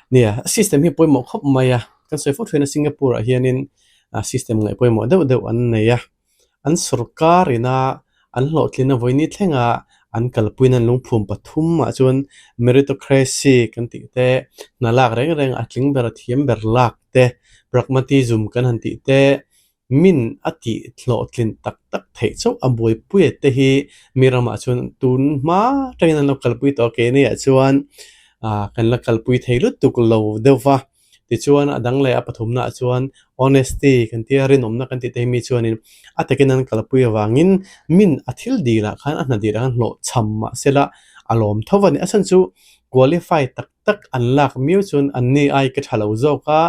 Nia, system hi pawimawh khawp mai a, kan sawi fo thin a Singapore ah hianin system ngaih pawimawh deuh deuh an nei a, an sorkar ina an hlawhtlin a vawiini thlenga an kalpuiin an lungphum pathum ah chuan meritocracy kan tih te, hna lak reng reng a tling ber a thiam ber lak te, pragmatism kan han tih te, Min a tih hlawhtlin tak tak theih chauh a buaipuia te hi mi ramah chuan tun hma atangin an lo kalpui tawh a, keini ah chuan ah kan la kalpui thei lutuk lo deuh va, tichuan a dang leh a pathumna ah chuan honesty kan tia rinawmna kan tih te hi mi chuanin a takin an kalpui avangin min a thil dilah khan a hna dilah khan hlawhchham mahsela a lawm tho a ni. A chhan chu qualify tak tak an lak miau chuan an ni ai ka tha lo zawk a,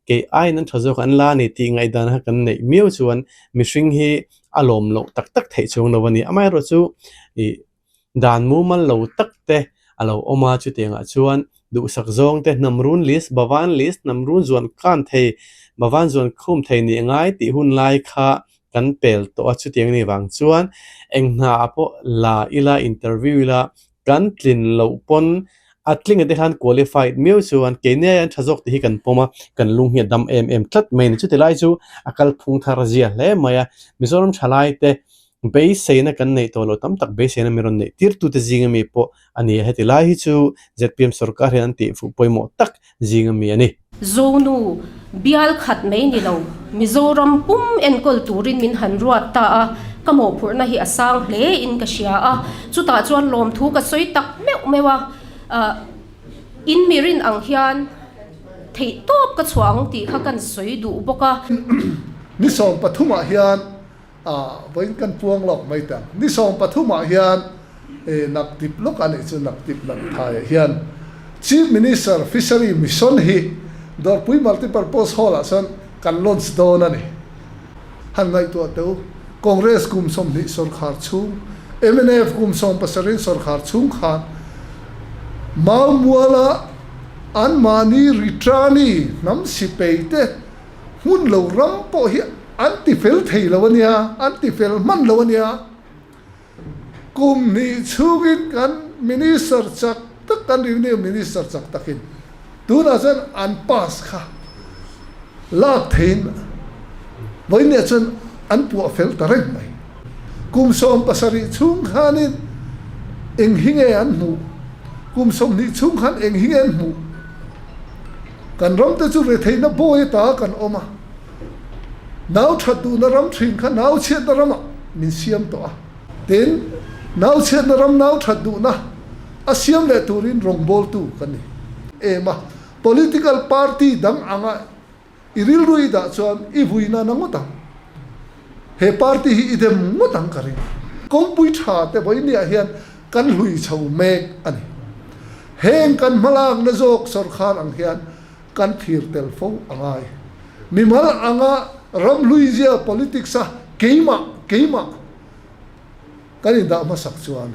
kei aiin an tha zawk an la a ni tih ngaihdan kha kan neih miau chuan mihring hi a lawm loh tak tak theih chuang lo a ni. Amaherawh chu ih dan mumal lo tak te a lo awm a, chutiangah chuan duhsak zawng te hnam run list, Bhavan list, hnam run zuan khan thei, Bhavan zuan khum thei nih ngai tih hun lai kha kan pel tawh a, chutiang ni vang chuan eng hna ah pawh la ila, interview ila, Kan tlin loh pawn a tling ate khan qualified miau chuan keini ai an tha zawk tih hi kan pawm a, kan lung hi a dam em em tlat mai a ni. Chuti lai chu a kalphung thar zia hle mai a, Mizoram thalai te beiseina kan neih tawh loh tam tak beiseina mi rawn neih tirtute zinga mi pawh a ni a, heti lai hi chu zpm sorkar hian an tih fuh pawimawh tak zinga mi a ni. Zonu bial khat mai ni lo, Mizoram pum enkawl turin min han ruat ta a, ka mawhphurhna hi a sang hle in ka hria a, chutah chuan lawmthu ka sawi tak meuh meuh a, in mi rin ang hian theih tawp ka chhuah ang tih kha kan sawi duh bawk a. Ni 13 ah hian vawiin kan puang lawk mai tang, ni 13 ah hian Naktip lawk a nih chu Naktip Nakthaiah hian Chief Minister Fishery Mission hi Dawrpui Multipurpose Hall ah chuan kan launch dawn a ni. Han ngaihtuah teh u, Congress kum 20 sawrkhar chhung, mnf kum 17 sawrkhar chhung khan Maumuala anmahni Ritrani hnam sipei te hmun lo ram pawh hi an ti fel thei lo a nia, an ti fel hman lo a nia. Kum hnih chhungin kan Minister chak tak, kan Revenue Minister chak takin tunah chuan an pass kha lak theiin vawiinah chuan an puah fel ta reng mai. Kum 17 chhung khanin eng hi nge an hmuh? Kum 20 chhung khan eng hi nge an hmuh? Kan ramte chu retheihna bawi ata kan awm a. Nau that duhna ram thin kha nau chhiatna ramah min siam tawh a. Tin, nau chhiatna ram nau that duhna a siam leh turin rawngbawltu kan ni em a. Political party dang anga i rilru i dah chuan i vuina na ngawt ang. He party hi i dem ngawt ang ka ring. Kawngpui tha te vawinia hian kan hlui chho mek a ni. Heng kan hmalakna zawk sawrkhar ang hian kan thlir tel fo a ngai. Mimal anga ram hluizia politics a keimah keimah kan indah hmasak chuan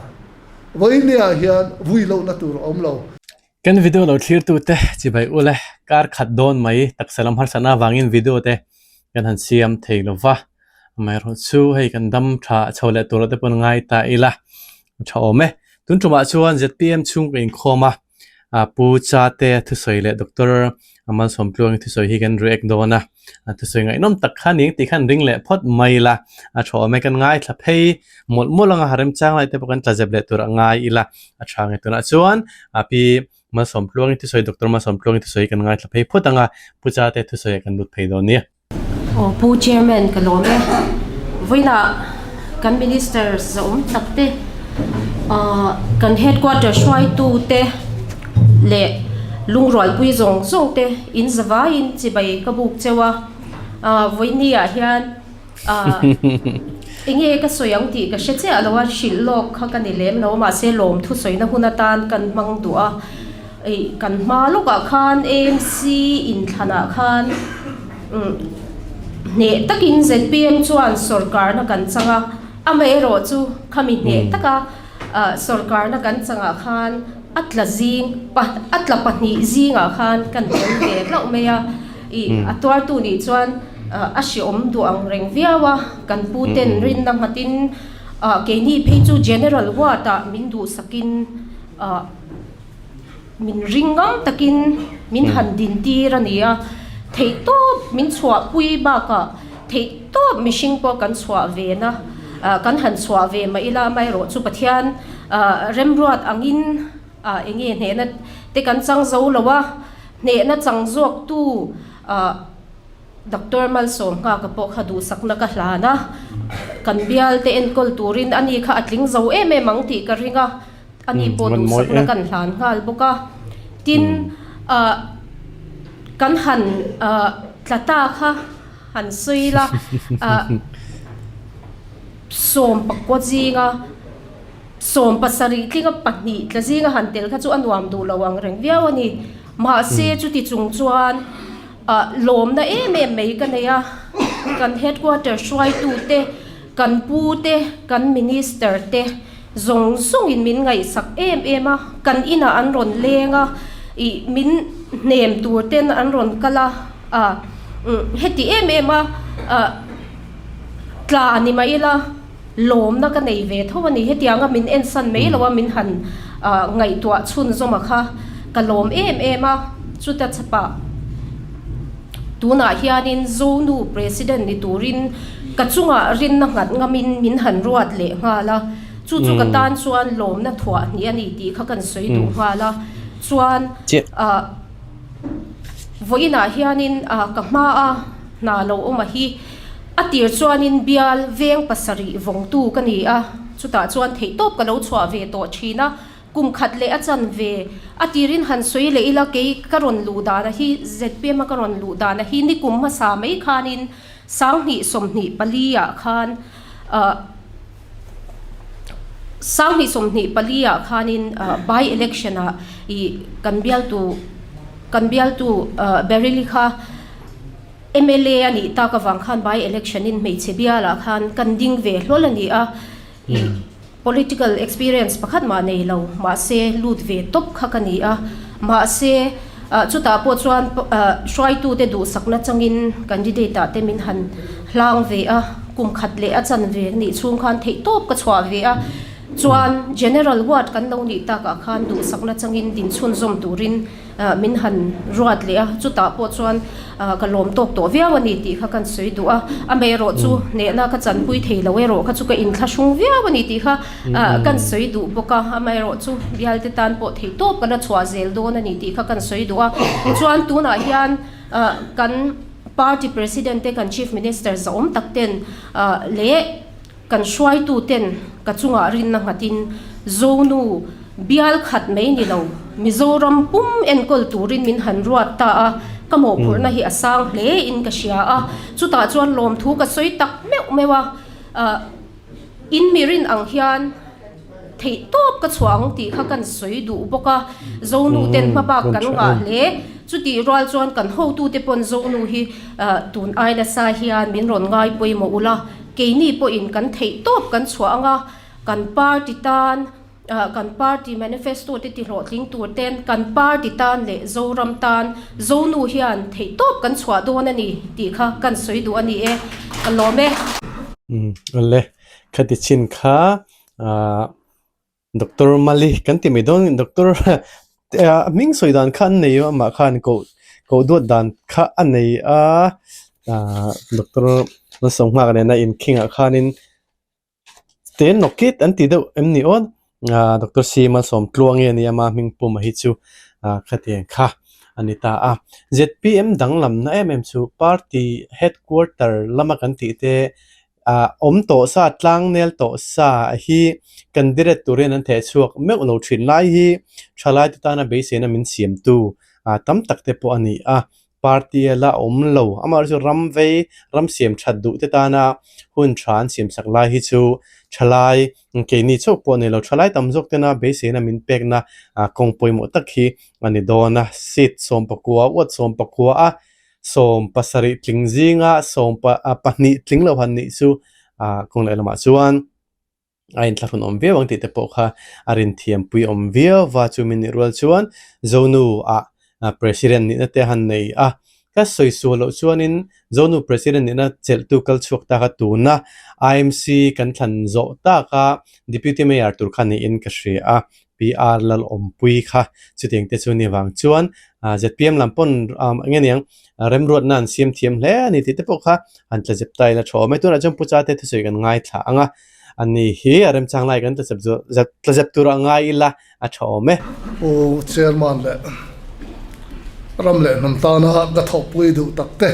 vawinia hian vui lohna tur a awm lo. Kan video lo thlirtute chibai ule kar khat dawn mai taksa lam harsatna avangin video te kan han siam thei lova, amaherawhchu hei kan dam tha chho leh tur te pawn ngai ta ila tha awm e. Tun tumah chuan zpm chhungkaw inkhawm a Pu Chate thusawi leh Doctor Malsawmtluangi thusawi hi kan react dawn a, thusawi ngaihnawm tak kha ning tih khan ring leh phawt mai ila, a tha awm e kan ngaithla phei mawlh mawlh anga remchang lai te pawh kan tla zep leh tur a ngai ila, a tha nge tunah chuan Pi Malsawmtluangi thusawi Doctor Malsawmtluangi thusawi kan ngaithla phei phawt anga Pu Chate thusawi ah kan lut phei dawn nia. Aw Pu Chairman ka lawm e. Vawiinah kan Minister zawm tak te ahh kan Headquarter hruaitu te leh lungrualpui zawng zawng te in zavaiin chibai ka buk cheu a. Ahh vawiini ah hian ahh enge ka sawi ang tih ka hre chiah lo a, hrilh lawk kha ka ni lem lo mahse lawm thusawina hun atan kan hmang duh a. Ih kan hma lawkah khan AMC inthlanah khan umm hneh takin zpm chuan sawrkarna kan chang a, amaherawh chu khami hneh taka ah sawrkarna kan changah khan a tla zing pa a tla pahnih zingah khan kan tel ve hlauh mai a, ih a tuartu nih chuan ah a hreawm duh ang reng viau a, kan pu ten rinna nghatin ah keini phei chu General Ward ah min duhsakin ah. Min ring ngam takin min han din tir a ni a, theihtawp min chhuahpui bakah theihtawp mihring pawh kan chhuah ve na, kan han chhuah ve mah ila amaherawh chu Pathian remruat angin eng nge hnehna te kan chang zo lo a, hnehna chang zawktu Doctor Malsawm Nghaka pawh kha duhsakna ka hlan a, kan bial te enkawl turin ani kha a tling zo em em ang tih ka ring a. Ani pawh duhsakna kan hlan nghal bawk a. Tin, ah kan han ah tla ta kha han sawi la, ah 18 zinga 70 tlinga pahnih tla zinga han tel kha chu a nuam duh lo ang reng viau a ni. Mahse chuti chung chuan ah lawmna em em mai ka nei a, kan headquarter hruaitute, Kan pu te, kan minister te zawng zawngin min ngaihsak em em a, kan inah an rawn leng a, ih min hnem tur ten an rawn kal a, ah heti em em a, ah tla ni mah ila lawmna ka nei ve tho a ni, hetianga min ensan mai lo a min han ah ngaihtuah chhunzawm a kha ka lawm em em a, chuta chhapah. Tunah hianin Zonu President ni turin ka chungah rinna nghat ngamin min han ruat leh nghal a, chu chu ka tan chuan lawmna thuah hnih a ni tih kha kan sawi duh nghal a. Chuan ah vawiinah hianin ah ka hmaa hna lo awm a hi a tir chuanin bial veng pasarih vawngtu ka ni a, chutah chuan theihtawp ka lo chhuah ve tawh thin a. Kum khat leh a chan ve. A tirin han sawi leh ila kei ka rawn luh dana hi zpm a ka rawn luh dana hi nikum hmasa mai khanin sanghnih 24 ah khan ah sanghnih 24 ah khanin ah by election ah ih kan bialtu kan bialtu ah Baryli kha mla a nih tak avang khan by election in hmeichhe bialah khan kan ding ve hlawl a ni a ih Political experience pakhat mah nei lo, mahse lut ve tawp kha ka ni a. Mahse, chutah pawh chuan hruaitute duhsakna changin candidate ah te min han hlang ve a, kum khat leh a chan ve nih chhung khan theihtawp ka chhuah ve a. Chuan General Ward kan lo nih takah khan duhsakna changin din chhunzawm turin min han ruat leh a, chutah pawh chuan ka lawm tawk tawh viau a ni tih kha kan sawi duh a, amaherawh chu hnehna ka chanpui thei lo erawh kha chu ka inthlahrung viau a ni tih kha kan sawi duh bawk a, amaherawh chu bialte tan pawh thei tawp ka la chhuah zel dawn a ni tih kha kan sawi duh a, chuan tunah hian kan party president te kan chief minister zahawm tak ten leh Kan hruaituten ka chungah rinna nghatin Zonu bial khat mai ni lo, Mizoram pum enkawl turin min han ruat ta a, ka mawhphurhna hi a sang hle in ka hria a, chutah chuan lawmthu ka sawi tak meuh meuh a, in mi rin ang hian theih tawp ka chhuah ang tih kha kan sawi duh bawk a, Zonu ten hmabak kan ngah hle, chutih rual chuan kan hotute pawn Zonu hi tun ai nasa hian min rawn ngai pawimawh ula. Keini pawhin kan theih tawp kan chhuah ang a, kan party tan, kan party manifesto te tihlawhtling tur ten kan party tan leh Zoram tan Zonu hian theih tawp kan chhuah dawn a ni tih kha kan sawi duh a ni e, ka lawm e. Umm awle, khati chin kha ah Doctor Mali kan ti mai dawn Doctor a hming sawi dan kha an nei a amah khan koh koh duat dan kha a nei a ahh Doctor Malsawmnghak nena inkhingah khanin te nawkit an ti deuh em ni aw ahh Doctor C Malsawmtluangi a ni a ama hming puma hi chu ahh khatiang kha a ni ta a zpm danglamna em em chu party headquarter lama kan tih te. Ah awm tawh sa tlang nel tawh sa hi candidate turin an theh chhuak meuh lo thin lai hi thalai te tana beiseina min siamtu ah tam tak te pawh a ni a, party a la awm lo amaherawhchu chu ram vei ram siam that duh te tana hun tha an siam sak lai hi chu thalai keini chauh pawh a ni lo thalai tam zawk tena beiseina min pekna ah kawng pawimawh tak hi a ni dawn a, seat 19 uat 19 a. 70 tling zinga 12 tling lo han nih chu ah kawng leh lamah chuan a inthlahrun awm viau ang tih te pawh kha a rinthiampui awm viau va chumi nih rual chuan Zonu ah President nihna te han nei a, ka sawi sual loh chuanin Zonu President nihna chelhtu kal chhuak ta kha tuna IMC kan thlan zawh taka Deputy Mayor tur kha niin ka hria a. PR Lalawmpuii kha chutiang te chu ni vang chuan zpm lam pawn eng nge niang remruatna an siam thiam hle a ni tih te pawh kha an tla zep ta ila tha awm e. Tunah chuan Pu Chate thusawi kan ngaithla ang a, ani hi a remchang lai kan tla zep tur a ngai ila a tha awm e. Pu Chairman leh ram leh hnam tana ka thawhpui duh tak te,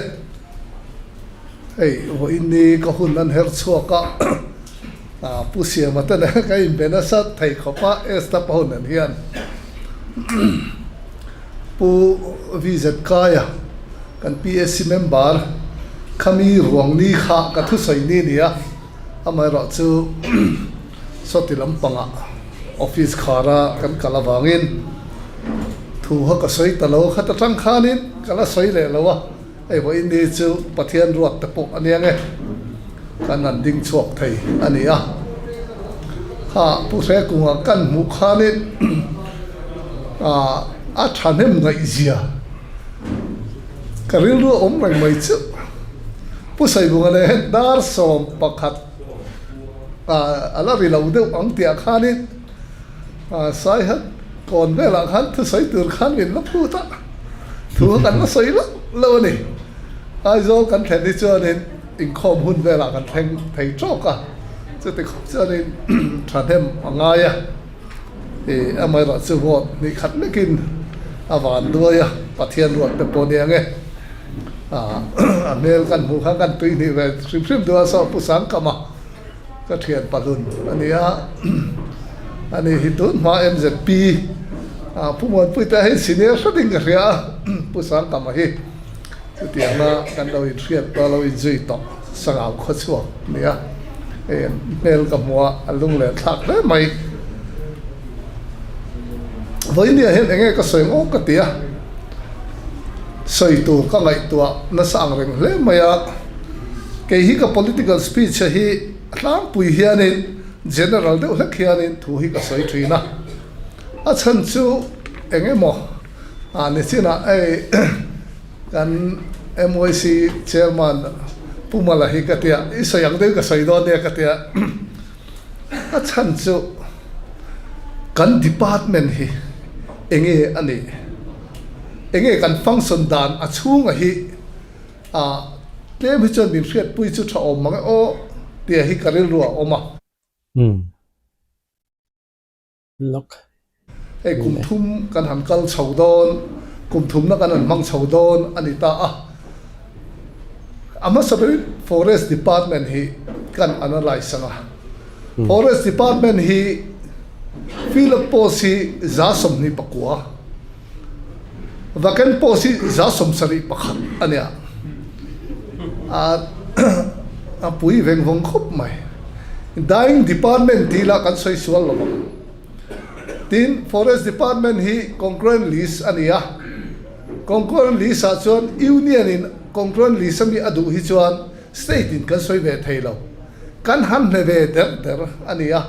hei vawiin ni ka hun an her chhuak a, Pu Siama te nen ka inbe nasa thei khawp a, Esther pawh nen hian Pu VZ Kaia kan PAC member khami ruang ni kha ka thusawi ni nia, amaherawhchu sawti lampangah office khara kan kal avangin thu kha ka sawi ta lo, khata tang khanin ka la sawi leh lo a. Hei vawiin ni chu Pathian ruat te pawh a nia nge kan han ding chhuak thei a ni a. Kha Pu Hrekunga kan hmuh khanin a thahnem ngaihzia ka rilru a awm reng mai chu. Pu Saibunga nen hian dar 11 a la ri lo deuh ang tihah khanin Saihat kawn velah khan thusawi tur khan min la phut a, thu kha kan la sawi loh loh a ni. Aizawl kan thlen hi chuanin inkhawm hun velah kan thleng thei tawk a, chuti khawp chuanin thahnem a ngai a, ih amaherawhchu vote hnih khat lekin a van duai a, Pathian ruat te pawh nia nge. A hmel kan hmuh khan kan tui hnih ve hrim hrim duh a, saw Pu Sangkama. Ka thian pahlun a ni a, ani hi tun hma MZP ah Pu Muanpuite a hei senior hratin ka hria a, Pu Sangkama hi chutianga kan lo inhriat tawh a lo inzui tawh Sangau khawchhuak a ni a, hei an hmel ka hmu a, a lung leh thlak hle mai. Vawinia hian eng nge ka sawi ngawk ka ti a, sawi tur ka ngaihtuah nasa ang reng hle mai a. Kei hi ka political speech a hi a tlangpui hianin general deuh hlek hianin thu hi ka sawi thin a, a chhan chu eng emaw ah nichinah hei kan MYC chairman Pu Mala hi ka tia i sawi ang deuhin ka sawi dawn nia ka tia a chhan chu kan department hi eng nge a nih eng nge kan function dan a chhunga hi A, tlem hi chuan min hriatpui chu tha awm mang e aw tia hi ka rilru a awm a. Umm. Lock. Hei kum thum kan han kal chho dawn, kum thumna kan han hmang chho dawn a ni ta a. A hmasa berin Forest Department hi kan analyse ang a. Forest Department hi fill up post hi 29. Vacant post hi 71 a nia. A pui veng vawng khawp mai. Dying department tih lah kan sawi sual lo ang. Tin, Forest department hi concurrent list a ni a. Concurrent list ah chuan Union in concurrent list ami a duh hi chuan state in kan sawi ve thei lo. Kan han hne ve der der a ni a.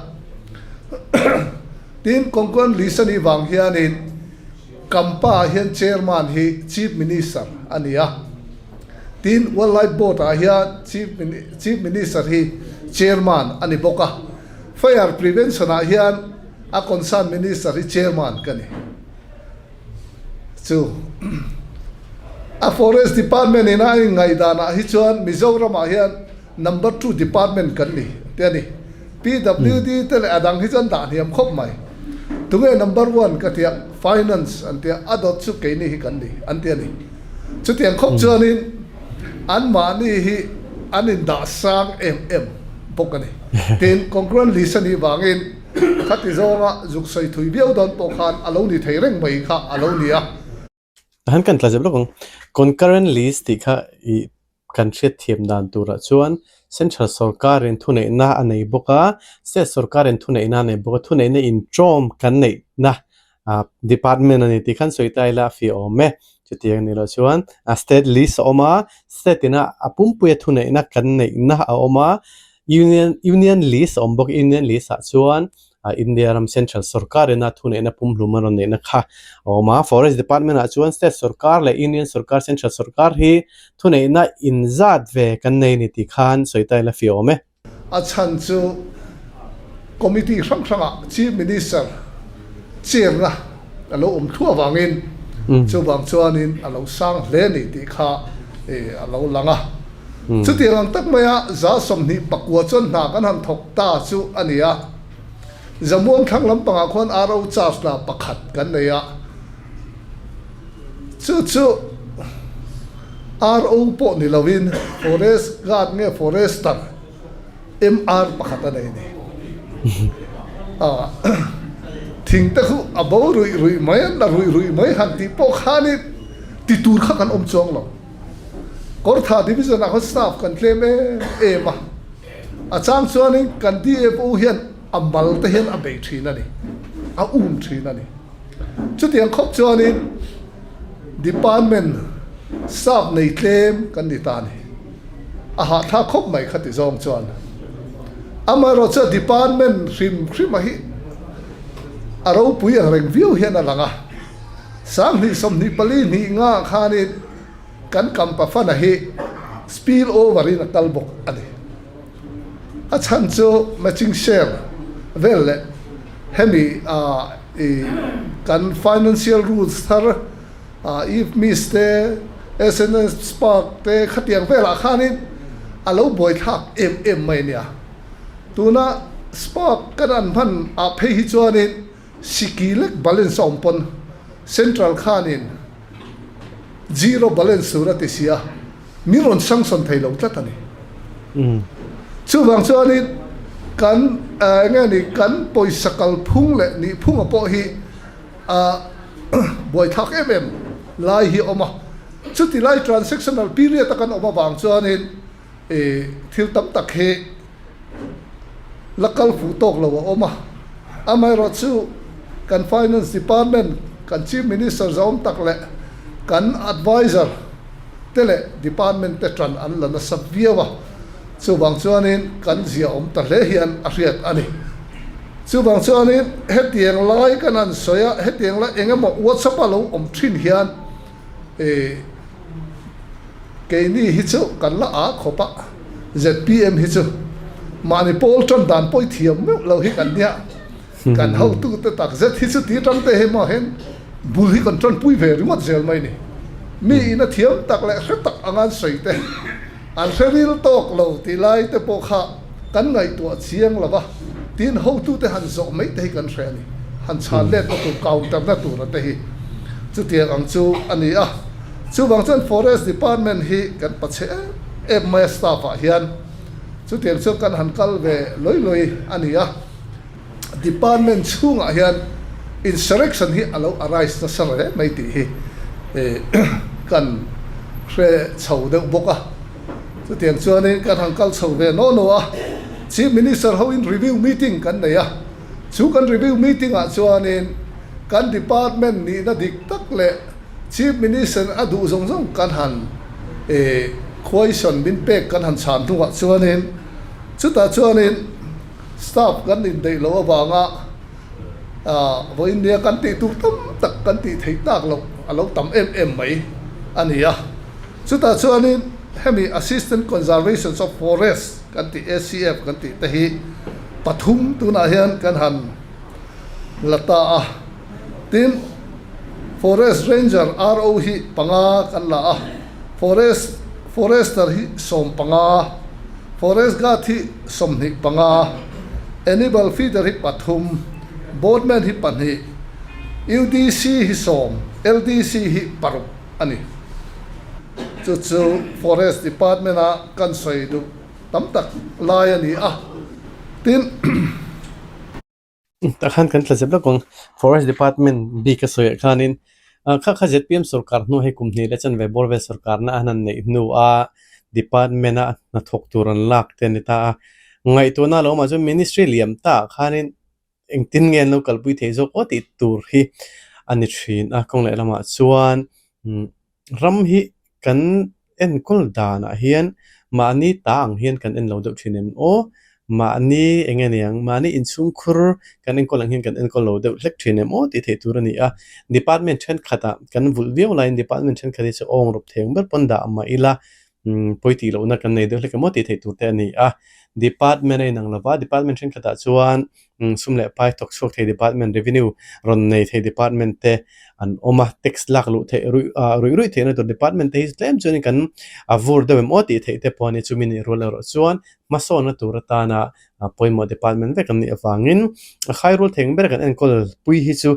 Tin, Concurrent List a nih vang hianin Kampa ah hian Chairman hi Chief Minister a ni a. Tin, Wildlife Board ah hian Chief Minister hi Chairman a ni bawk a. Fire Prevention ah hian a concern Minister hi Chairman ka ni. Chu a Forest Department in a inngaihdan ah hi chuan Mizoram ah hian Number two department kan ni te a ni. PWD te leh a dang hi chuan dah hniam khawp mai. Tunge number one ka tia finance an tia a dawt chu keini hi kan ni an ti a ni. Chutiang khawp chuanin anmahni hi an indah sang em em bawk a ni. Tin, congruent list a nih vangin khati zawnga zuk sawi thui viau dawn pawh khan a lo ni thei reng mai kha a lo ni a. Han kan tla zep lawk ang. Concurrent list tih kha ih kan hriat thiam dan turah chuan Central sawrkarin thuneihna a nei bawk a, State sawrkarin thuneihna a nei bawk a, thuneihna inṭawm kan neihna ah department a ni tih khan sawi ta ila a fiah awm e. Chutiang ni loh chuan state list a awm a, state ina a pumpuia thuneihna kan neihna a awm a, Union Union list a awm bawk a, Union list ah chuan India ram Central sawrkar ina thuneihna pumhlum a rawn neihna kha a awm a. Forest Department ah chuan State sawrkar leh Union sawrkar, Central sawrkar hi thuneihna inzat ve kan nei a ni tih khan sawi ta ila fiah awm e. A chhan chu Committee hrang hrangah Chief Minister. cherna a lo awm thluah avangin chuvang chuanin a lo sang hle a ni tih kha a lo lang a. Chutiang ang tak maia 24 chuan hna kan han thawk ta chu a ni a. Zamuang thlang lampangah khuan RO charge la pakhat kan nei a, chu chu RO pawh ni lovin Forest Guard nge Forester MR pakhat a nei a ni. Thing te khu a bo ruih ruih mai a, la ruih ruih mai han tih pawh khanin ti tur kha kan awm chuang lo. Kawrtha Division ah khawn staff kan tlem em em a, a chang chuanin kan DFO hian a mal te hian a bei thin a ni, a um thin a ni. Chutiang khawp chuanin department staff nei tlem kan ni ta a ni. A hahthlak khawp mai kha ti zawng chuan. Amaherawh chu department hrim hrim a hi a ropui ang reng viau hian a lang a. 2024 hnih nga khanin kan Kampafana hi spill over in a kal bawk a ni. A chhan chu matching share vel leh hemi i kan financial rules thar IFMIS te, SNS Spark te khatiang velah khanin a lo buaithlak em em mai a nia. Tuna Spark kan an hman ah phei hi chuanin Siki lek balance a awm pawn Central khanin zero balance tur a ti si a, min rawn sanction thei lo tlat a ni. Chuvang chuanin kan eng nge ni kan pawisa kalphung leh nihphunga pawh hi a buaithlak em em lai hi a awm a. Chuti lai transactional period a kan awm avang chuanin thil tam tak hi la kal fuh tawk lo a awm a, amaherawhchu kan Finance Department, kan Chief Minister zawm tak leh kan Adviser te leh Department te tan an la nasa viau a, chuvang chuanin kan zia awm ta hle hian a hriat a ni. Chuvang chuanin hetiang lai kan han sawi a, hetiang lai eng emaw WhatsApp a lo awm thin hian E, keini hi chu kan la a khawp a, zpm hi chu mahni pawl tan dan pawi thiam meuh lo hi kan nia, kan hotute tak zet hi chu ti tang te hi maw hen bul hi kan tanpui ve ringawt zel mai ni. Mi ina thiam tak leh hre tak anga an sawi te, an hre ril tawk lo tih lai te pawh kha kan ngaihtuah chiang lo va, tin hotute han zawh mai te hi kan hre a ni. Han chhan letna tur, counter na tura te hi chutiang ang chu a ni a. Chuvang chuan Forest Department hi kan pachhe em em mai a staff ah hian chutiang chuan kan han kal ve lawi lawi a ni a. Department chhungah hian insurrection hi a lo arise nasa reng mai tih hi kan hre chho deuh bawk a. Chutiang chuanin kan han kal chho ve naw naw a, Chief Minister hoin review meeting kan nei a, chu kan review meeting ah chuanin kan department nihna dik tak leh Chief Minister a duh zawng zawng kan han question min pek kan han chhan hnuah chuanin chutah chuanin staff kan indaih loh avanga vawiin nia kan tih tur tam tak kan tih theih tak loh a lo tam em em mai a ni a. Chutah chuanin hemi Assistant Conservations of Forest kan tih ACF kan tih te hi pathum tunah hian kan han la ta a. Tin, Forest Ranger RO hi panga kan la a, Forest Forester hi 15, Forest Guard hi 25, Animal Feeder hi pathum, Boatman hi pahnih, UDC hi sawm, LDC hi paruk a ni. Chu chu Forest Department a kan sawi duh tam tak lai a ni a. Tin. Tah khan kan tla zep lawk ang. Forest Department bik a sawiah khanin kha kha zpm sorkar hnu hei kum hnih leh chanve bawr vel sorkarna an han neih hnu a department a hnathawk tur an lak te a ni ta a. Ngaihtuahna a lo awmah chuan ministry liam ta ah khanin engtin nge an lo kalpui thei zawk aw tih tur hi a ni thin a. Kawng leh lamah chuan Ram hi kan enkawl danah hian mahni ta ang hian kan en lo deuh thin em aw? Mahni eng nge niang? Mahni inchhungkhur kan enkawl ang hian kan enkawl lo deuh hlek thin em aw tih theih tur a ni a. Department thenkhatah kan vulh viau laiin department thenkhat hi chu awng rawp thei ang ber pawn dah mah ila pawi tih lohna kan nei deuh hlek em aw tih theih tur te a ni a. department a inang lova, department thenkhatah chuan sum leh pai thawk chhuak thei department revenue rawn nei thei department te an awm a, tax lak luh theih ruih ah ruih ruih theihna tur department te hi tlem chuan kan a vur deuh em aw tih theih te pawh a ni chumi nih rual erawh chuan hmasawnna tur atana pawimawh department vek an nih avangin a khai rual thei ang ber kan enkawl pui hi chu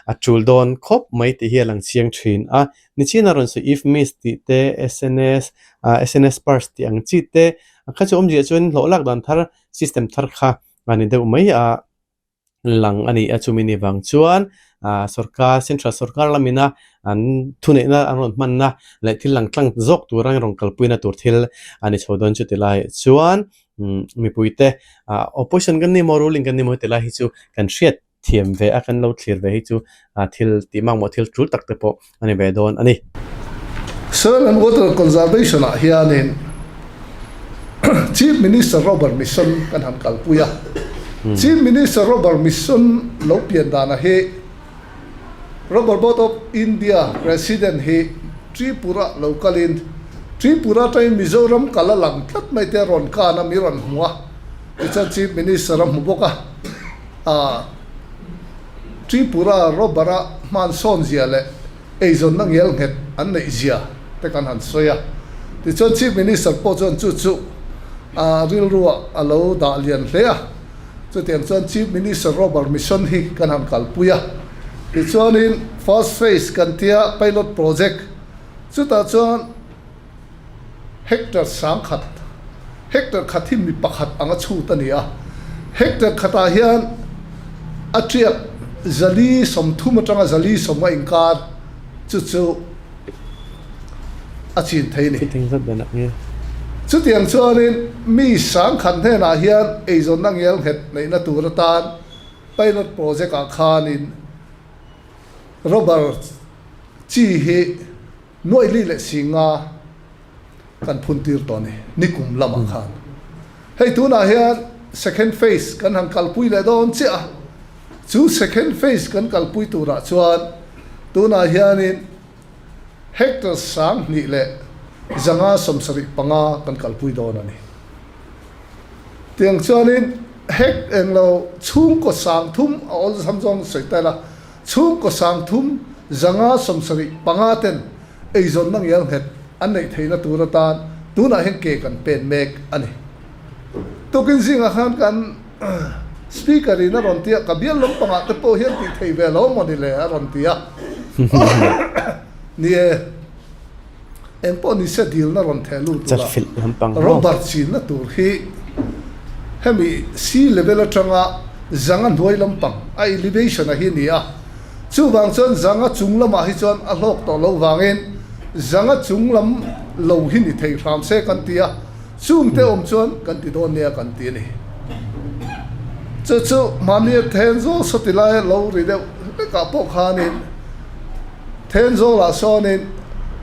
a tul dawn khawp mai tih hi a lang chiang thin a, nichina rawn sawi if miss tih te sns ah sns purse tih ang chi te a kha chu awmzia chuan hlawh lak dan thar system thar kha a ni deuh mai a lang a ni a chumi ni vang chuan ah sorkar central sorkar lamina an thuneihna an rawn hmanna leh thil lang tlang zawk tura an rawn kalpuina tur thil a ni chho dawn chuti lai chuan mipuite ah opposition kan ni maw ruling kan ni maw heti lai hi chu kan hriat thiam ve a kan lo thlir ve hi chu thil tih makmawh thil tul tak te pawh a ni ve dawn a ni. Soil and Water Conservation ah hianin Chief Minister Robert Mission kan han kalpui a. Chief Minister Robert Mission lo pian dana hi Rubber Board of India President hi Tripura lo kalin Tripura atangin Mizoram kal a lang tlat mai te a rawn kan a, mi rawn hmu a, tichuan Chief Minister a hmu bawk a, ah Tripura rubber a hmansawn zia leh eizawnna ngial nghet an neih zia te kan han sawi a, tichuan Chief Minister pawh chuan chu chu ah rilruah a lo dah lian hle a. Chutiang chuan Chief Minister Rubber Mission hi kan han kalpui a, tichuanin first phase kan tia pilot project chutah chuan hectare sangkhat, hectare khat hi mi pakhat anga chhut a ni a, hectare khatah hian a tiak zali 30 atanga zali 50 inkar chu chu a chin thei ni. Chutiang chuanin mi sangkhat hnenah hian eizawnna ngial nghet neihna tur atan pilot project ah khanin rubber chi hi nuaih li leh singa kan phun tir tawh a ni, nikum lamah khan. Hei tunah hian second phase kan han kalpui leh dawn chiah a, chu second phase kan kalpui turah chuan tunah hianin hectare 2575 kan kalpui dawn a ni. Tiang chuanin hec englo chhungkaw 3000 a awlsam zawng sawi ta ila, chhungkaw 3575 ten eizawnna ngial nghet an neih theihna tur atan tunah hian ke kan pen mek a ni. Tukin zingah khan kan Speaker in a rawn ti a, ka bial lampangah te pawh hian tih theih ve lo maw ni le a rawn ti a. Ni e, eng pawh ni se dilna rawn theh lut ula, rubber chinna tur hi hemi sea level atanga zanga hnuai lampang a elevation a hi ni a. Chuvang chuan zanga chung lamah hi chuan a hlawk tawh loh vangin zanga chung lam lo hi ni thei hram se kan ti a, chungte awm chuan kan ti dawn nia kan ti a ni. Chu chu mahni a Thenzawl sawti laia lo ri deuh hlekah pawh khanin Thenzawlah sawnin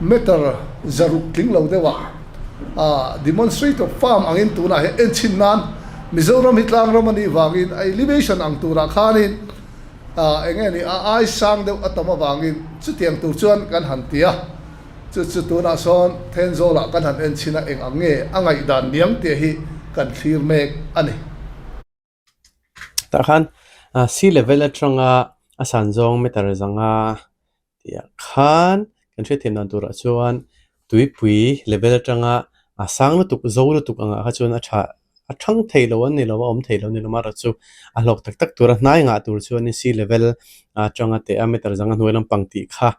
meter 600 tling lo deuhah ah demonstrator farm angin tunah hian enchhin nan Mizoram hi tlangram a nih vangin a elevation ang turah khanin Ah, eng nge ni, a ai sang deuh a tam avangin chutiang tur chuan kan han ti a, chu chu tunah sawn Thenzawlah kan han en chhin a, eng ang nge a ngaihdan niang tih hi kan thlir mek a ni. Tah khan sea level atanga a san zawng meter 500 tih ah khan kan hriatthiam dan turah chuan tuipui level atanga a sang lutuk zo lutuk angah kha chuan a tha a thang thei lo an ni lo a awm thei lo a ni lo amaherawhchu chu a hlawk tak tak tura hnai ngah tur chuanin sea level atanga teh a meter 500 hnuai lampang tih kha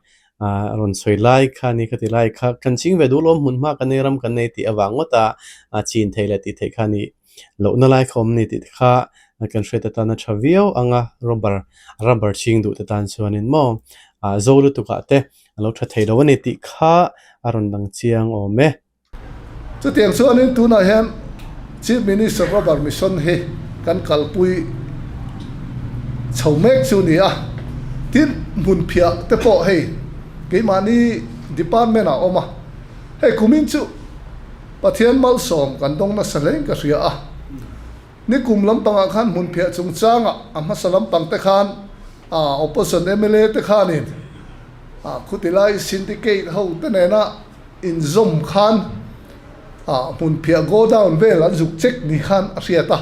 ah rawn sawi lai kha a ni khati lai kha kan ching ve duh lawm hmun hma kan nei ram kan nei tih avang ngawt a a chin thei leh tih theih kha a ni. Lohna lai kha awm ni tih te kha kan hriat atana tha viau ang a, rubber rubber ching duh te tan chuanin maw ah zo lutuk ah te a lo tha thei lo a ni tih kha a rawn lang chiang awm e. Chutiang chuanin tunah hian Chief Minister Rubber Mission hi kan kalpui chho mek chu ni a, tin hmunphiah te pawh hei keimahni department ah a awm a, hei kumin chu Pathian malsawm kan dawng nasa hlein ka hria a, nikum lampangah khan hmunphiah chungchangah a hmasa lampang te khan opposition mla te khanin khuti lai syndicate ho te nena inzawm khan Hmunphiah godown vel an zuk check ni khan a hriat a,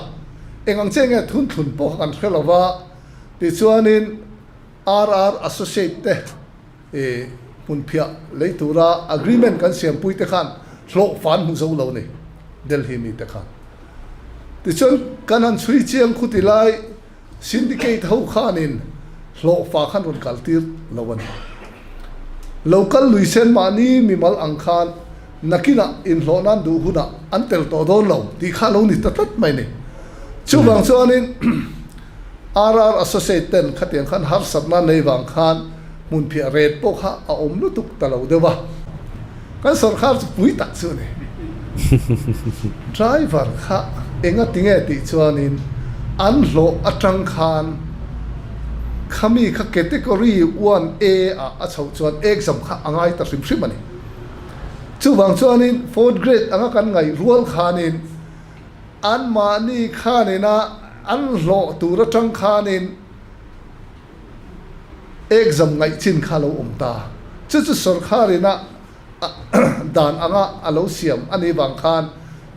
eng ang che nge thun thlun pawh kan hre lo va, tichuanin RR Associate te hmunphiah lei tura agreement kan siampui te khan hlawh fan hmu zo lo ni Delhi mi te khan. Tichuan kan han chhui chiang khuti lai Syndicate ho khanin hlawhfa khan rawn kal tir lo a ni. Lo kal lui sen mahni mimal ang khan nakinah inhlawh nan duh hunah an tel tawh dawn lo tih kha lo ni ta tlat mai ni. Chuvang chuanin RR Associate ten khatiang khan harsatna nei vang khan hmunphiah ret pawh kha a awm lutuk ta lo deuh a. Kan sawrkar chu pui tak chu a ni. Driver kha enga tinge tih chuanin an hlawh atang khan khami kha category 1A ah a chhoh chuan exam kha a ngai ta hrim hrim a ni. Chuvang chuanin fourth grade anga kan ngaih rual khanin anmahni khanina an hlawh tur atang khanin Exam ngaih chin kha lo awm ta. Chu chu sawrkar ina dan anga a lo siam a nih vang khan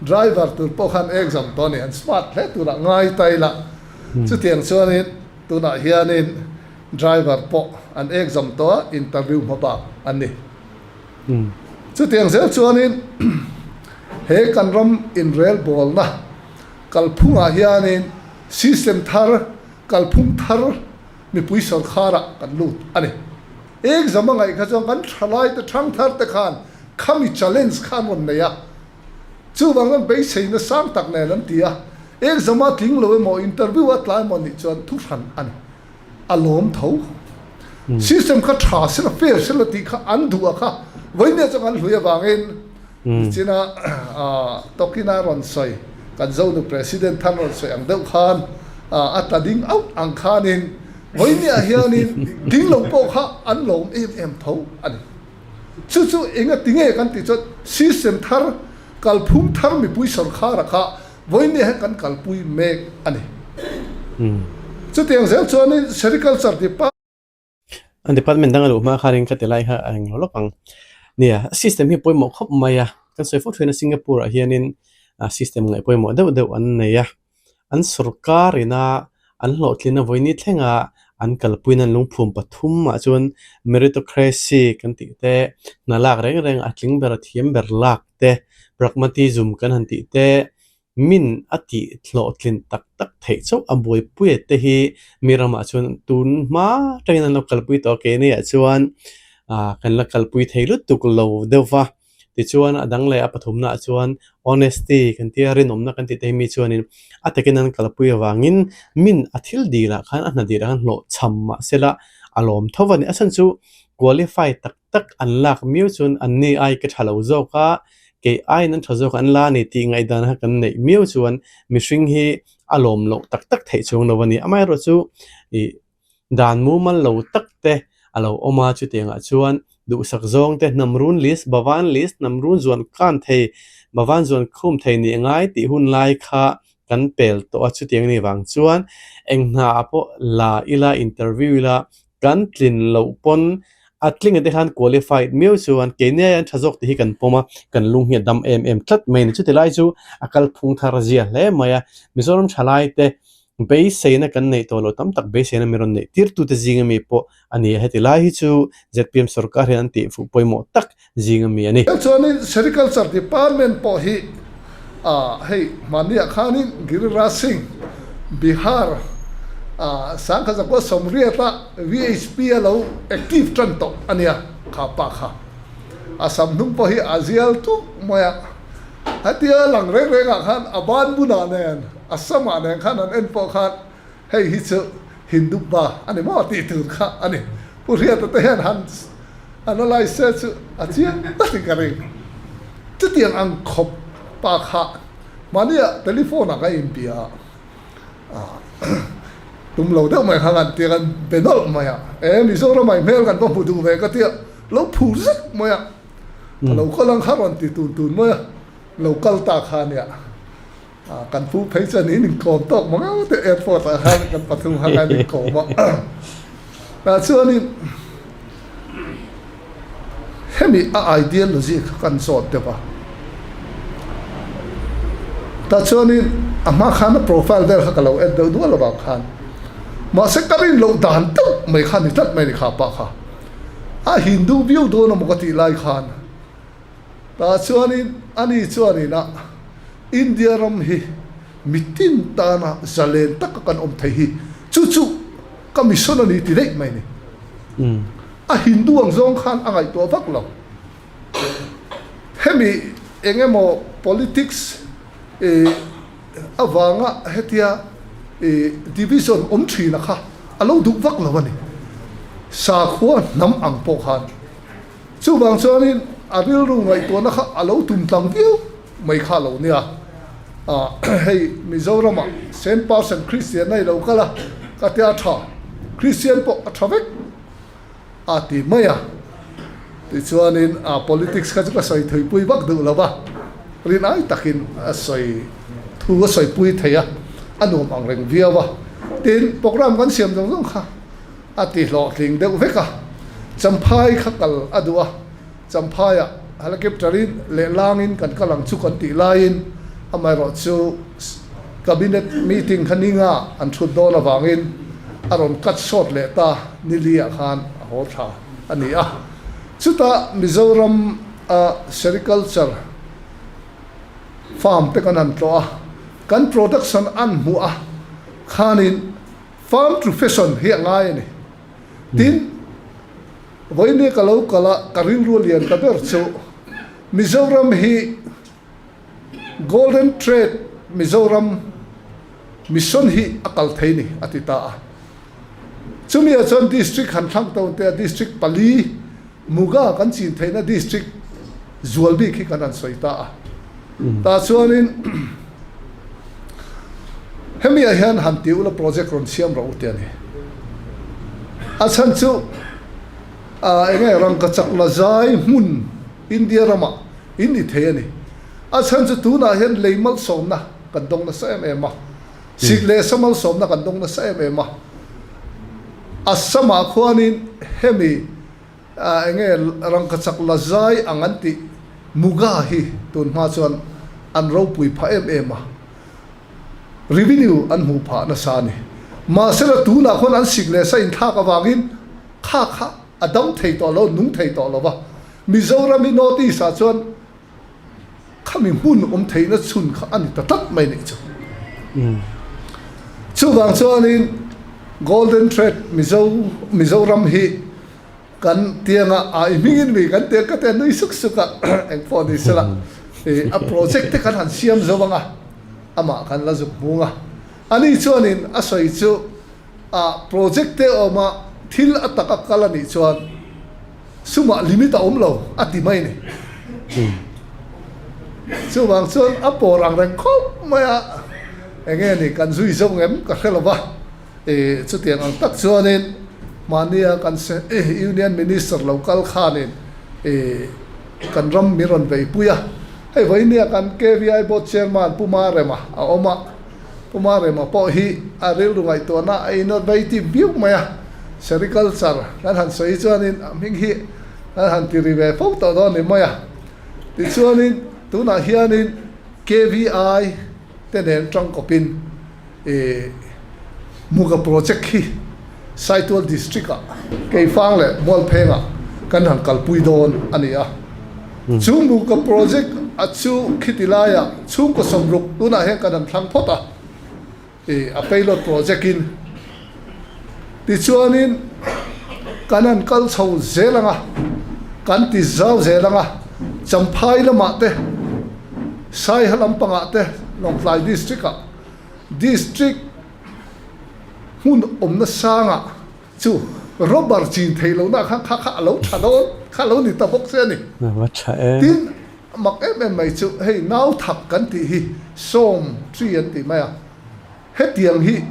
driver tur pawh khan exam tawh a ni. An smart hle turah ngai ta ila. Chutiang chuanin tunah hianin driver pawh an exam tawh a, interview hma bak an ni. Chutiang zel chuanin he kan ram inrelbawlna kalphungah hianin system thar Kalphung thar mipui sawrkharah kan lut a ni. Exam a ngaih kha chuan kan thalaite thangthar te khan khami challenge kha an rawn nei a, chuvang chuan beiseina sang tak nen an ti a, exam a tling lo emaw interview a tlai emaw nih chuan thu hran a ni. A lawm tho. System kha tha sela fair sela tih kha an duh a kha vawinia chuan kan hlui avangin Nichina Tokina rawn sawi, kan Zonu President than rawn sawi ang deuh khan a tla ding auh ang khanin vawinia hianin ding lo pawh kha an lawm em em tho a ni. Chu chu enga tinge kan tih chuan system thar, kalphung thar mipui sawrkhara kha vawinia hian kan kalpui mek a ni. Chutiang zel chuanin Sericulture Department. An department dang a luh hma khanin ka ti lai kha a englo lawk ang. Nia, system hi pawimawh khawp mai a, kan sawi fo thin a Singapore ah hianin system ngaih pawimawh deuh deuh an nei a, an sawrkar ina an hlawhtlin a vawiini thlenga an kalpuiin an lungphum pathum ah chuan meritocracy kan tih te, hna lak reng reng a tling ber a thiam ber lak te, pragmatism kan han tih te, Min a tih hlawhtlin tak tak theih chauh a buaipuia te hi mi ramah chuan tun hma tangin an lo kalpui tawh a, keini ah chuan ah kan la kalpui thei lutuk lo deuh va, tichuan a dang leh a pathumna ah chuan honesty kan tia rinawmna kan tih te hi mi chuanin a takin an kalpui avangin min a thil dilah khan a hna dilah khan hlawhchham mahsela a lawm tho a ni. A chhan chu qualify tak tak an lak miau chuan an ni ai ka tha lo zawk a, kei aiin an tha zawk an la a ni tih ngaihdan kha kan neih miau chuan mihring hi a lawm loh tak tak theih chuang lo a ni. Amaherawhchu chu ih dan mumal lo tak te a lo awm a, chutiangah chuan duhsak zawng te hnam run list, Bhavan list, hnam run zuan khan thei, Bhavan zuan khum thei nih a ngai tih hun lai kha kan pel tawh a, chutiang a nih vang chuan eng hna ah pawh la ila, interview ila, Kan tlin loh pawn a tlinga te khan qualified miau chuan keini aiin tha zawk tih hi kan pawm a, kan lung hi a dam em em tlat mai a ni. Chuti lai chu a kalphung thar zia hle mai a, Mizoram thalai te beiseina kan neih tawh loh tam tak beiseina mi rawn neih tirtute zinga mi pawh a ni a, heti lai hi chu zpm sorkar hian an tih fuh pawimawh tak zinga mi a ni. Chuanin Sericulture Department pawh hi hei hmahniah khanin Giriraj Singh, Bihar Sangkha Zakua Sawmriata VHP a lo active tan tawh a nia kha pa kha. A sam hnung pawh hi a zial tuk mai a, hetia lang reng rengah khan a ban bunah nen a samah nen khan an en pawh khan hei hi chu Hindu pa a ni maw tih tur kha a ni. Pu Hriata te hian han analyse se chu a chiang takin ka ring. Chutiang ang khawp pa kha mahnia telephone ah ka inbia a, tum lo deuh mai kha kan tia kan be nawlh mai a, e Mizoram ah i hmel kan va hmu duh ve ka tia lo phur zek mai a, ka lo kal ang kha rawn ti tun tun mai a, lo kal ta kha nia. Kan pu phei chuan in inkawm tawk mang ang te airport ah khan kan pathum kha kan inkawm a. Tah chuanin hemi a ideology kha kan zawt deuh a. Tah chuanin a hma khan a profile vel kha ka lo en deuh dual avang khan mahse ka rin loh dan deuh mai kha ni tlat mai ni kha pa kha. A Hindu viau dawn emaw ka tih lai khan tah chuanin ani chuanin a India ram hi mitin tana zalen taka kan awm thei hi chu chu ka mission a ni ti daih mai ni. A Hindu ang zawng khan a ngaihtuah vak lo. Hemi eng emaw politics avanga hetia division awm thina kha a lo duh vak lo a ni. Sakhua hnam ang pawh khan. Chuvang chuanin a rilru ngaihtuahna kha a lo tum tlang viau mai kha lo nia. Hei Mizoramah Saint Paul's Christian a i lo kal a, ka tia tha, Christian pawh a tha vek. a ti mai a. Tichuanin a politics kha chu ka sawi thuipui vak duh lo va, rinai takin a sawi thu a sawipui thei a, a nuam ang reng viau a. Tin, programme kan siam zawng zawng kha a ti hlawhtling deuh vek a, Champhai kha kal a duh a, Champhaiah helicopter-in leh langin kan kal ang chu kan tih laiin amaherawhchu Cabinet meeting kha ninga an thut dawn avangin a rawn cut short leh ta niliah khan a haw tha a ni a. Chutah Mizoram a sericulture farm te kan han tlawh a, kan production an hmuh a khanin farm to fashion hi a ngai a ni. Tin, vawiin ka lo kal a, ka rilru lian ta ber chu Mizoram hi Golden Thread Mizoram Mission hi a kal thei ni a ti ta a. Chumi ah chuan District han thlang to te a District pali Muga kan chin theihna District zual bik hi kan han sawi ta a. Tah chuanin hemi ah hian han ti ula project rawn siam rawh u ti a ni. A chhan chu enge rangkachak la zai hmun India ramah in ni thei a ni. A chhan chu tunah hian lei malsawmna kan dawng nasa em em a, sik leh sa malsawmna kan dawng nasa em em a. Assam-ah khuanin hemi eng nge rangkachak la zai ang an tih Muga hi tun hma chuan an ropui phah em em a, revenue an hmuh phah nasa a ni. Mahsela tunah khuan an sik leh sa inthlak avangin kha kha a dam thei tawh lo, nung thei tawh lo va. Mizoram hi North East ah chuan khami hmun awm theihna chhun kha a ni ta tlat mai nih chu. Chuvang chuanin Golden Thread Mizo Mizoram hi kan tianga a i hmingin mi kan tia ka tia nui suk suk a eng pawh ni sela i a project te kan han siam zo ang a amah kan la zuk hmung a. Ani chuanin a sawi chu a project te awma thil a taka kal a nih chuan Sumah limit a awm lo a ti mai ni. Chuvang chuan a pawr ang reng khawp mai a, eng nge ni kan zui zo ngem ka hre lo va, i chutiang ang tak chuanin mahnia kan Union Minister lo kal khanin i kan ram min rawn veipui a, hei vawinia kan KVI Board Chairman Pu Marema a awm a, Pu Marema pawh hi a rilru ngaihtuahna a innovative viau mai a, sericulture kan han sawi chuanin a hming hi kan han ti ri ve fo tawh dawn ni mai a. Tichuanin tunah hianin KVI te nen tangkawpin ih Muga project hi Saitual District ah Keifang leh Mualphengah kan han kalpui dawn a ni a. Chu Muga project a chu khiti laiah chhungkaw sawmruk tunah hian kan han thlang phawt a, ih a payload project in. Tichuanin kan han kal chho zel ang a, kan ti zau zel ang a, Champhai lamah te, Saiha lampangah te, Lawngtlai District ah District hmun awmna sangah chu rubber chin theih lohna kha kha kha a lo tha dawn kha a lo ni ta bawk che a ni. Va tha em. Tin, mak em em mai chu hei nau thak kan tih hi sawm tree an tih mai a, hetiang hi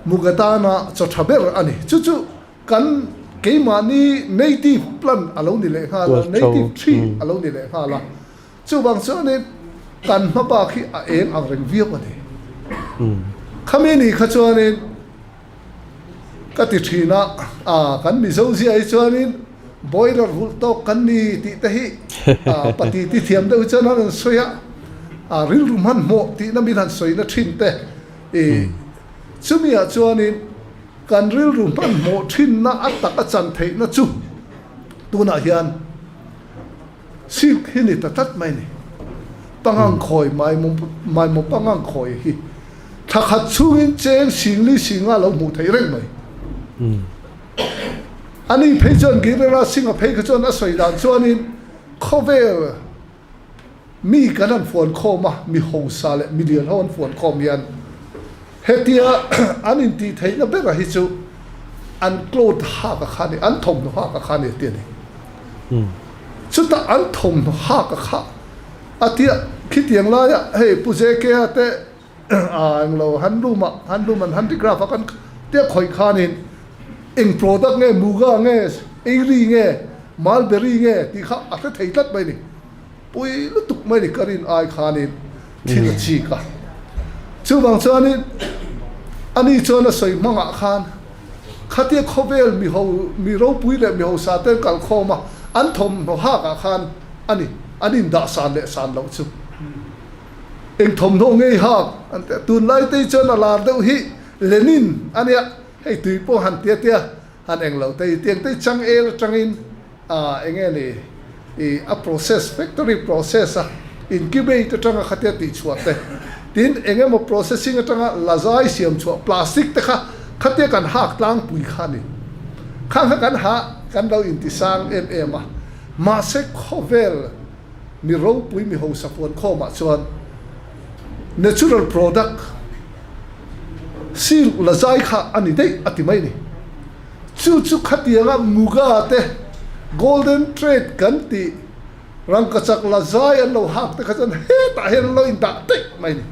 muk atana chaw tha ber a ni. Chu chu kan keimahni native plant a lo ni leh nghal a, native tree a lo ni leh nghal a. Chuvang chuanin kan hma bak hi a eng ang reng viau a ni. Khami ni kha chuanin ka ti thin a, a kan Mizo zia hi chuanin boiler vulh tawk kan ni tih te hi a pati ti thiam deuh hi chuan an rawn sawi a. Rilru hmanhmawh tihna min han sawina thin te i chumi ah chuanin kan rilru hmanhmawh thinna a tak a chan theihna chu tunah hian silk hi ni ta tlat mai ni. Pangang khawi maimaw pangang khawi hi thla khat chhungin cheng singli singa lo hmuh theih reng mai. Ani phei chuan Giriraj Singh-a phei kha chuan a sawi dan chuanin khawvel Mi kan han fuan khawm a, mi hausa leh mi lian ho an fuan khawm hian hetia an intih theihna bera hi chu an cloth hak a kha a ni, an thawmhnaw hak a kha a ni a ti a ni. Chutah an thawmhnaw hak a kha a tia khitiang laia hei Pu JK-a te a englo handloom ah handloom an handicraft ah kan tia khawih khanin eng product nge muga nge eiri nge mulberry nge tih kha a hre thei tlat mai a ni. Pui lutuk mai ni ka rin ai khanin thil a chik a. Chuvang chuanin ani chuan a sawi hmangah khan khatia khawvel mi ho mi ropui leh mi hausa te an kal khawm a, an thawmhnaw hakah khan ani an indah san leh san loh chu eng thawmhnaw ngei hak an ti a. Tunlai te hi chuan a lar deuh hi Lenin a nia, hei tui pawh han tia tia han englo te hi tiang te hi changel atangin Ah enge ni i a process factory process a incubate atanga khatia tih chhuah te tin eng emaw processing atanga lazai siam chhuah plastic te kha khatia kan hak tlangpui kha a ni khang kha kan ha kan lo inti sang em em a mahse khawvel mi ropui mi hausa fuan khawmah chuan natural product silk lazai kha a ni daih a ti mai a ni. Chu chu khatianga Muga te Golden Trade kan tih rangkachak la zai an lo hak te kha chuan hetah hian an lo indah daih mai a ni.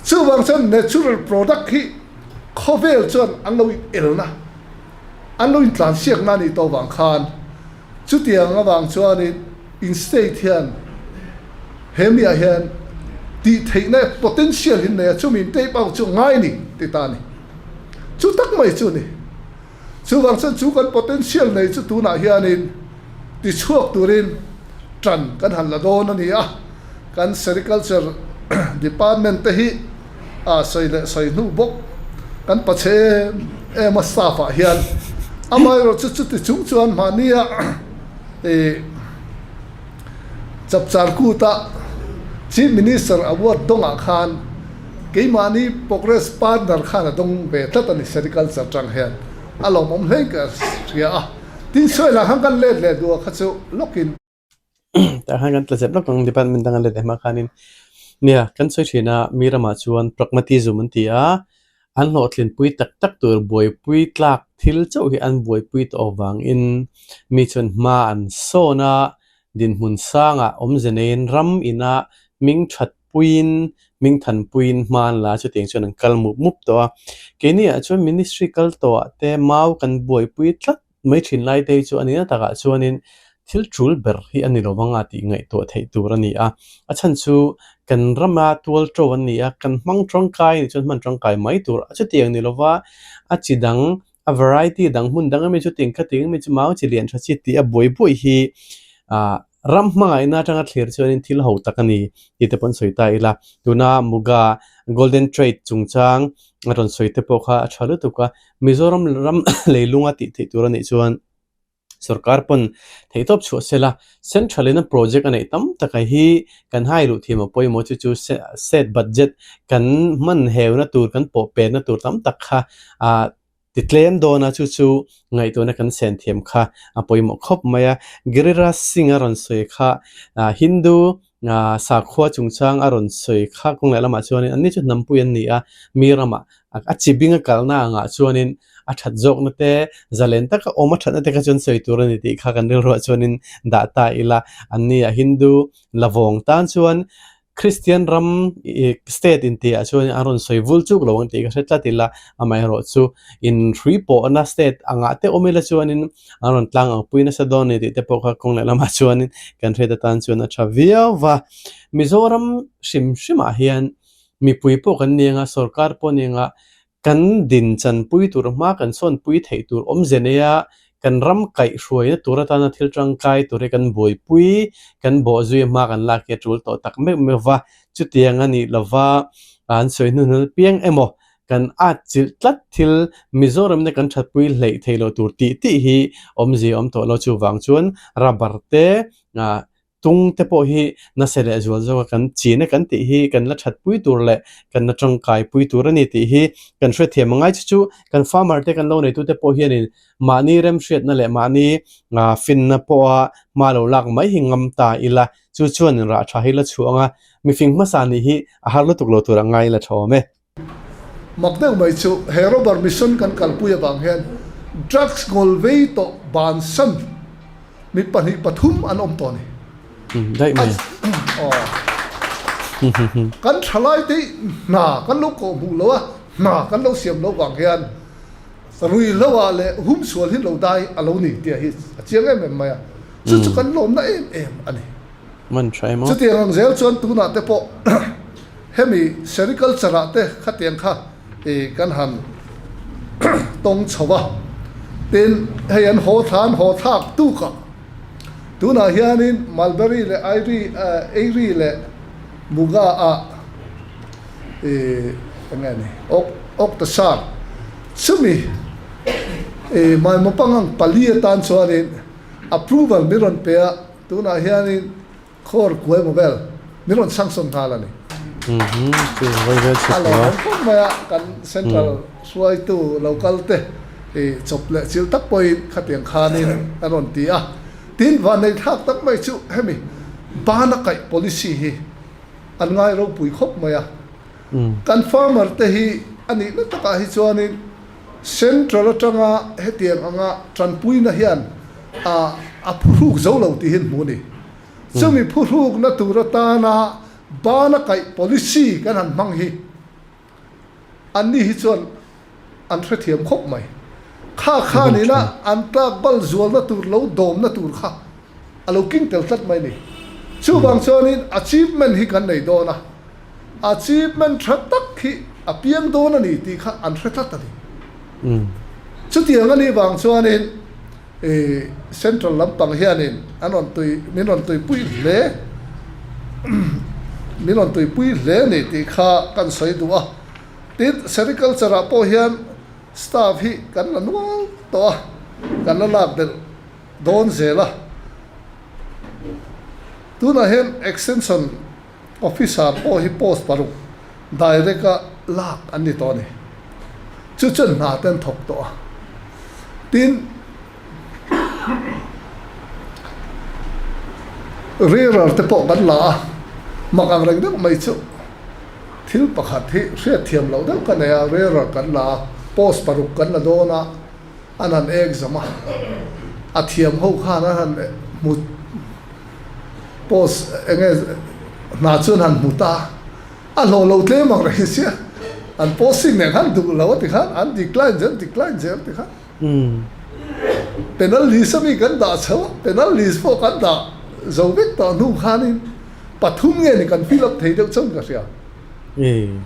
Chuvang chuan natural product hi khawvel chuan an lo inelna, an lo intlansiakna a nih tawh vang khan chutiang avang chuanin in state hian he miah hian tih theihna potential hi nei a, chumi in tape out chu ngai a ni ti ta a ni. Chu tak mai chu a ni. Chuvang chuan chu kan potential nei chu tunah hianin tichhuak turin tan kan han la dawn a ni a, kan Sericulture Department te hi a sawi leh sawi hnu bawk kan pache em em a staff ah hian amaherawhchu chuti chung chuan mahnia ih Chapchar Kut-a Chief Minister Award dawngah khan Keimahni progress partner khan a dawng ve tlat a ni Sericulture tang hian a lawmawm hle ka hria a, tin sawi lah khan kan let leh duh a kha chu lawkin. Tah khan kan tla zep lawk ang department dang an let leh hma khanin nia kan sawi thin a mi ramah chuan pragmatism an ti a, an hlawhtlinpui tak tak tur buaipui tlak thil chauh hi an buaipui tawh avangin mi chuan hma an sawn a, dinhmun sangah awmze neiin ram ina hming that puiin hming than puiin hma an la a, chutiang chuan an kal mup mup tawh a. Keini ah chuan ministry kal tawh ah te mau kan buaipui tlat mai thin lai te hi chu a nihna takah chuanin thil tul ber hi a ni lo vang a tih ngaihtuah theih tur a ni a. A chhan chu kan rama tual to an ni a, kan hmang tangkai nih chuan hman tangkai mai tur a chutiang ni lova a chi dang a variety dang hmun dang ami chu ting kha ting ami chu mau chi lian tha chi tih a buai buai hi ah ram hmangaihna atanga thlir chuanin thil ho tak a ni tih te pawh an sawi ta ila tuna Muga golden trade chungchang a rawn sawi te pawh kha a tha lutuk a Mizoram ram leilunga tih theih tur a nih chuan Sorkar pawn theihtawp chhuah sela Central in a project a neih tam tak a hi kan hai luh thiam a pawimawh chu chu state budget kan hman heuna tur kan pawh penna tur tam tak kha ah ti tlem dawn a chu chu ngaihtuahna kan sen thiam kha a pawimawh khawp mai a. Giriraj Singh a rawn sawi kha ah Hindu ah sakhua chungchang a rawn sawi kha kawng leh lamah chuanin anni chu hnampui an ni a mi ramah a chi bing a kalna angah chuanin a that zawkna te zalen taka awm a thatna te kha chuan sawi tur a ni tih kha kan rilruah chuanin dah ta ila anni a Hindu lavawng tan chuan Kristian ram ih state intihah chuan an rawn sawi vul chuk lo ang tih ka hre tlat ila amaherawh chu inhrui pawhna state angah te awm ila chuanin an rawn tlang ang pui nasa dawn a ni tih te pawh kha kawng leh lamah chuanin kan hriat atan chuan a tha viau va Mizoram hrim hrimah hian Mipui pawh kan ni anga, sorkar pawh ni anga, kan din chanpui tur hma kan sawnpui theih tur awmze neia Kan ram kaihhruaina tur atana thil tangkai tur hi kan buaipui, kan bawhzui a hma kan lak hi a tul tawh tak meuh meuh va. Chutiang a nih lova an sawi hnu hnu piang emaw kan at chilh tlat thil Mizoramna kan thatpui hleih theih loh tur tih tih hi awmzia awm tawh lo. Chuvang chuan rubber te tung te pawh hi nasa leh zual zawk a kan china kan tih hi kan la thatpui tur leh kan la tangkai pui tur a ni tih hi kan hrethiam a ngai chu chu kan farmer te kan lo neitu te pawh hianin mahni remhriatna leh mahni finna pawha hma lo lak mai hi ngam ta ila chu chuan rah tha hi la chhuah ang a mifing hmasa nih hi a har lutuk lo tur a ngai la tha awm e. Mak deuh mai chu he rubber mission kan kalpui avang hian drugs ngawl vei tawh bansan mi 2 3 an awm tawh a ni. Daih mai. Aw. Kan thalai te hna kan lo kawh hmuh lo a, hna kan lo siam loh vang hian ruihhlo ah leh humsual hi lo dai a lo ni tih hi a chiang em em mai a. Chu chu kan lawmna em em a ni. Man tha em aw. Chutiang ang zel chuan tunah te pawh Hemi sericulture ah te khatiang kha i kan han tawng chho a, tin hei an haw thla an haw thlak tuk a, tunah hianin mulberry leh airy eiri leh muga ah i eng nge ni awk awktasar chumi i maimawpang ang pali atan chuanin approval min rawn pe a, tunah hianin Khawr kuai mobile min rawn sanction nghal a ni. A lo awm khawp mai a, kan central hruaitu local te i chawp leh chilh tak pawhin khatiang khanin an rawn ti a. Tin, vanneih thlak tak mai chu hemi bana kaih policy hi an ngai ropui khawp mai a. Kan farmer te hi a nihna takah hi chuanin central atanga hetiang anga tanpuina hian a phuhruk zo lo tih hi an hmu a ni. Chumi phuhrukna tur atana bana kaih policy kan han hmang hi anni hi chuan an hrethiam khawp mai. Kha khanina an tlak bal zualna tur lo dawmna tur kha a lo king tel tlat mai a ni. Chuvang chuanin achievement hi kan nei dawn a, achievement tha tak hi a piang dawn a ni tih kha an hre tlat a ni. Chutiang a nih vang chuanin I central lampang hianin an rawn tui min rawn tuipui hle min rawn tuipui hle a ni tih kha kan sawi duh a. Tin, sericulture ah pawh hian staff hi kan la nual tawh a, kan la lak belh dawn zel a. Tunah hian extension Officer pawh hi post 6 direct a lak an ni tawh a ni. Chu chuan hna te an thawk tawh a. Tin, rearer te pawh kan la a, mak ang reng deuh mai chu thil pakhat hi hriatthiam loh deuh ka nei a, rearer kan la a, post 6 kan la dawn a, an han exam a, a thiam ho khan an han hmu Post enge hna chuan han hmu ta a hlawh lo tlem ang reng sia an posting nen khan duh lo a ti khan an decline zel decline zel ti khan penal list ami kan dah chho a penal list pawh kan dah zo vek tawh hnu khanin pathum nge ni kan fill up thei deuh chuan ka hria.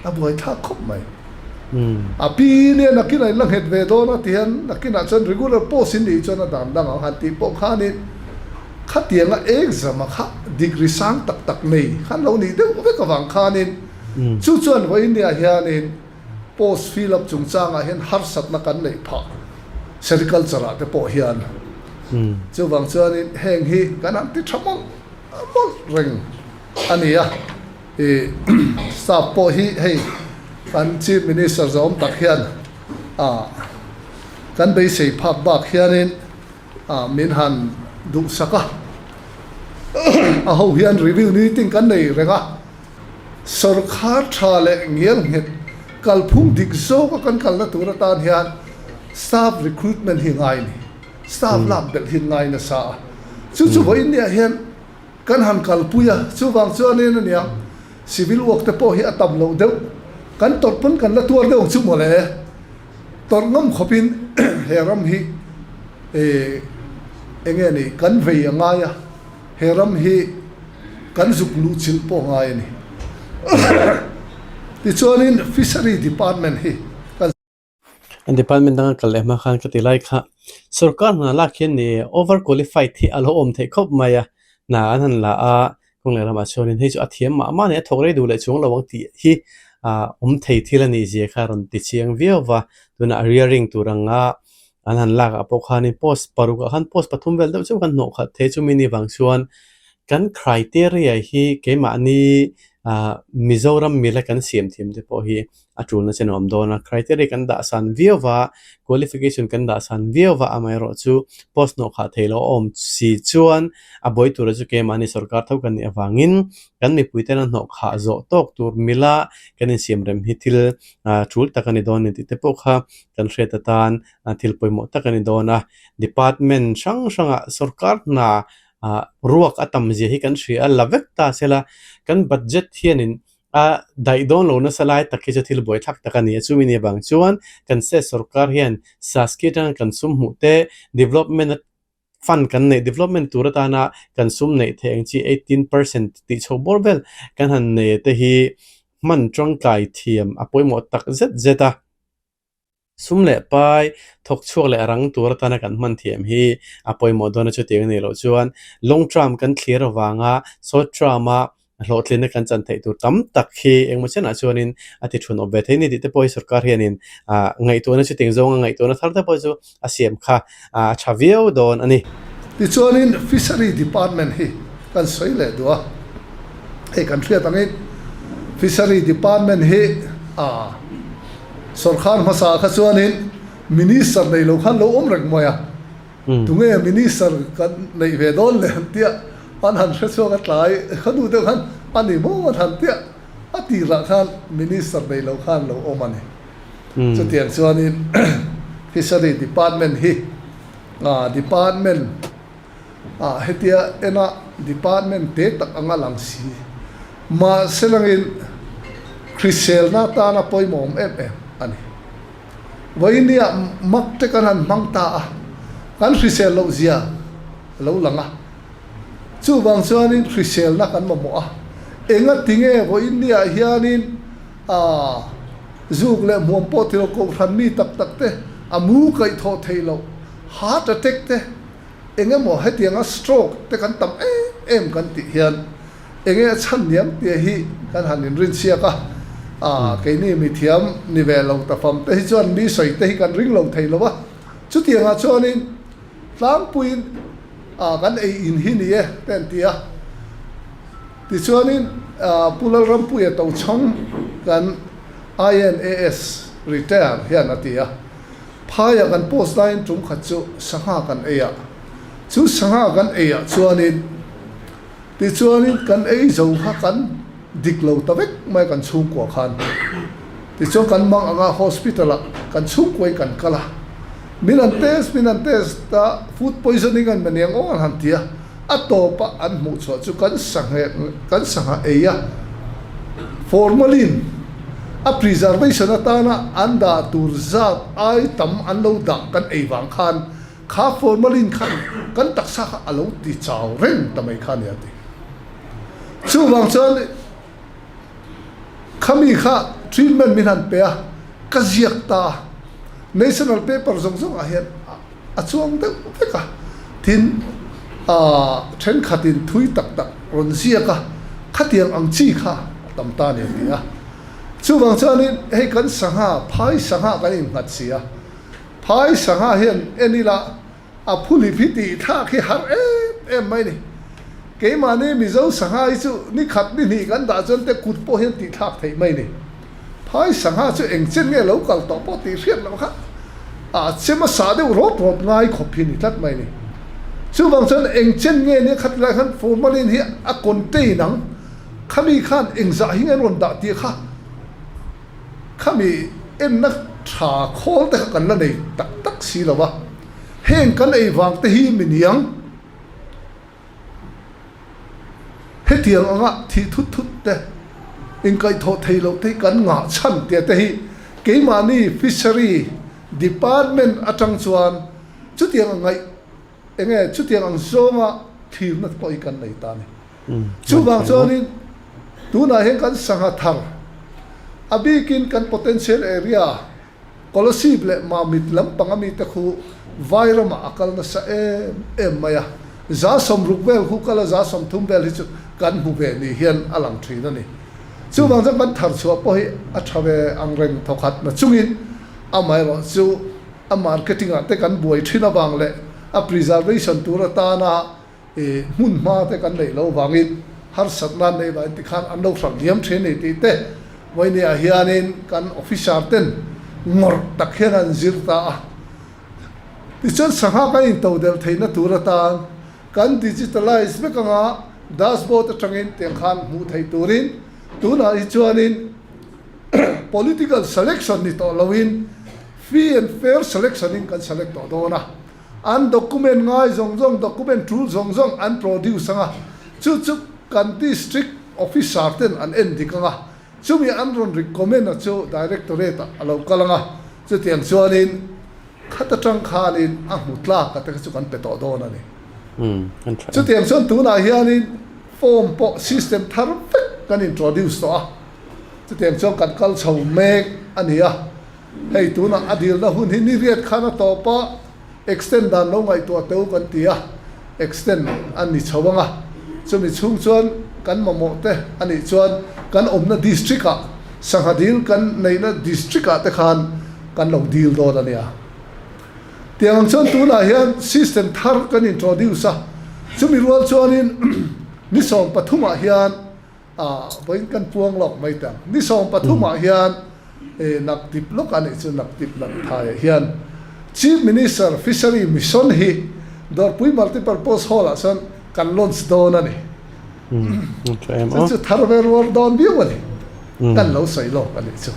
A buai thlak khawp mai. A pi nia nakinah in la nghet ve dawn a ti hian nakinah chuan regular post in nih chuan a dan dang ang han tih pawh khanin khatianga exam a kha degree sang tak tak nei khan lo nih deuh vek avang khanin chu chuan vawiin nia hianin post fill up chungchangah hian harsatna kan neih phah sericulture ah te pawh hian chuvang chuanin heng hi kan han ti tha mawlh mawlh reng a ni a. I staff pawh hi hei kan Chief Minister zawm tak hian ah kan beisei phak bak hianin ah min han duhsak a, a ho hian review meeting kan nei reng a, sawrkhar tha leh ngial nghet kalphung dik zawka kan kalna tur atan hian staff recruitment hi ngai a ni, staff lak belh hi ngai nasa a, chu chu vawiin niah hian Kan han kalpui a, chuvang chuanin a nia, civil work te pawh hi a tam loh deuh, kan tawrh pawn kan la tuar deuh ang chu mawle, tawrh ngam khawpin he ram hi eng nge ni kan vei a ngai a, he ram hi kan zuk luh chilh pawh a ngai a ni. Tichuanin fishery department hi kan. Department danga kal leh hma khan ka ti lai kha. Sorkar hna lak hian ni over qualified hi a lo awm theih khawp mai a, hna an han la a, kawng leh lamah chuanin hei chu a thiam mah mah a ni, a thawk rei duh leh chuang lo ang tih hi ah awm thei thil a nih zia kha a rawn ti chiang viau va, tunah rearing tur anga an han lak ah pawh khanin post paruk ah khan post pathum vel deuh chauh khan hnawh khat thei chumi ni vang chuan kan criteria hi keimahni ah Mizoram mila kan siam thiam te pawh hi a tulna chen a awm dawn a, criteria kan dah san viau va, qualification kan dah san viau va, amaherawhchu post hnawh khah theih loh a awm si chuan a buai tura chu keimahni sorkar tho kan nih avangin kan mipui tena hnawh khah zawh tawk tur mila kan insiam rem hi thil tul tak a ni dawn a ni tih te pawh kha kan hriat atan thil pawimawh tak a ni dawn a, department hrang hrangah sorkar hna ruak a tam zia hi kan hria a, la vek ta sela kan budget hianin A daih dawn lo nasa lai tak hi chu thil buaithlak tak a ni a, chumi ni avang chuan kan state sorkar hian Saski atanga kan sum hmuh te, development fund kan neih, development tur atana kan sum neih theih ang chi 18% tih chho bawr vel kan han nei te hi hman tangkai thiam a pawimawh tak zet zet a. Sum leh pai, thawk chhuak leh rang tur atana kan hman thiam hi a pawimawh dawn a chutiang a nih loh chuan long term kan thlir avanga short term a hlawhtlinna kan chan theih tur tam tak hi engmaw chenah chuanin a ti thun awm ve thei a ni tih te pawh hi sorkar hianin ah ngaihtuahna chutiang zawnga ngaihtuahna thar te pawh chu a siam kha a tha viau dawn a ni. Tichuanin Fishery Department hi kan sawi leh duh a, hei kan hriat angin Fishery Department hi ah Sorkar hmasa kha chuanin Minister nei lo khan lo awm reng mai a, tunge Minister kan neih ve dawn le han tia an han hre chhuak a tlai kha nu deuh khan a ni maw an han tia a tirah khan Minister nei lo khan lo awm a ni. Chutiang chuanin Fishery Department hi Department Ah, hetia ena department te tak anga lang si. Mahse langin hriselna atana pawimawm em em a ni. Vawinia mak te kan han hmang ta a, kan hrisel loh zia a lo lang a. Chuvang chuanin hriselna kan mamawh a. Enga tinge vawinia hianin ah zuk leh hmuam pawh tilo kohhran mi tak tak te a mu kaihthawh theih loh, heart attack te, Eng emaw hetianga stroke te kan tam em em kan tih hian enge a chhan niam tia hi kan han inrinchhiak a, ah keini mithiam ni ve lo ta fam te hi chuan mi sawi te hi kan ring lo thei lo a, chutiangah chuanin tlangpuiin ah kan ei in hi ni e te an ti a, tichuanin ah Pu Lalrampuia Tochhawng kan INAS retire hian a ti a. Phaiah kan post laiin tum khat chu sangha kan ei a, chu sangha kan ei ah chuanin tichuanin kan ei zo kha kan dik lo ta vek mai kan chhungkua khan. Tichuan kan mang anga hospital ah kan chhungkuain kan kal a, min an test min an test a food poisoning an mani ang aw an han ti a, a tawpa an hmuh chhuah chu kan sangha kan sangha ei a, formalin a preservation atana an dah tur zat ai tam an lo dah kan ei vang khan kha formalin khan kan taksa kha a lo ti chau reng ta mai kha a ni a ti. Chuvang chuan Khami kha treatment min han pe a, ka ziak ta a, national paper zawng zawng ah hian a chuang deuh vek a, tin ah thenkhatin thui tak tak rawn ziak a, khatiang ang chi kha a tam ta a ni a ti a. Chuvang chuanin hei kan sangha, phai sangha kan innghat si a, phai sangha hian en ila, A phulip hi tih thlak hi har em em mai ni. Keimahni Mizo sangha hi chu ni khat ni hnih kan dah chuan te kut pawh hian tih thlak theih mai ni. Phai sangha chu eng chen nge lo kal tawh pawh tih hriat loh kha a chem a sah deuh rawp rawp ngai khawp hi ni tlat mai ni. Chuvang chuan eng chen nge nia khat lai khan formalin hi a contain ang khami khan engzah hi nge an rawn dah tih kha Khami enna tha khawl te kha kan la nei tak tak si lo a, heng kan ei vang te hi mi niang hetiang anga thih thut thut te, inkaihthawh thei loh te hi kan ngah chhan tia te hi keimahni Fishery Department atang chuan chutiang a ngaih enge chutiang ang zawnga thirna te pawh hi kan nei ta a ni. Chuvang chuanin tunah hian kan sangha thar, a bikin kan potential area Kolasib leh Mamit lampang a mite khu Vairamah a kal nasa em em mai a, 60% vel khu kal a, 30% vel hi chu kan hmu ve ni hian a lang thin a ni. Chuvang chuan kan thar chhuah pawh hi a tha ve ang reng thawkhat na chungin amaherawh chu a marketing ah te kan buai thin avang leh a preservation tur atana I hmun hma te kan neih loh vangin harsatna an neih vangin tikhan an lo hralh diam thin a ni tih te vawinia hianin kan officer ten ngawrh tak hian an zir ta a. Tichuan sangha kan intodelh theihna tur atan kan digitalize vek anga dashboard atangin tiang khan hmuh theih turin tunah hi chuanin political selection ni tawh loin free and fair selection in kan select tawh dawn a. An document ngai zawng zawng, document tul zawng zawng an produce anga, chu chu kan district officer ten an en dik anga, chumi an rawn recommend a chu directorate ah a lo kal anga, chutiang chuanin khat atang khanin a hmu tlak a te kha chu kan pe tawh dawn a ni. Chutiang chuan tunah hianin form pawh system thar vek kan introduce tawh a, chutiang chuan kan kal chho mek a ni a. Hei tunah a dilna hun hi ni riat khan a tawp a, extend dan lo ngaihtuah teu kan ti a, extend a ni chho ang a, chumi chhung chuan kan mamawh te a nih chuan kan awmna district ah, sangha dil kan neihna district ah te khan kan lo dil dawn a nia. Tiang ang chuan tunah hian system thar kan introduce a, chumi rual chuanin ni 13 ah hian A vawiin kan puang lawk mai tang. Ni 13 ah hian nak tip lawk a nih chu nak tip nak thai ah hian Chief Minister Fishery Mission hi Dawrpui Multipurpose Hall ah chuan kan launch dawn a ni. Chu chu thar ve rual dawn viau a ni. Kan lo sawi lawk a nih chu.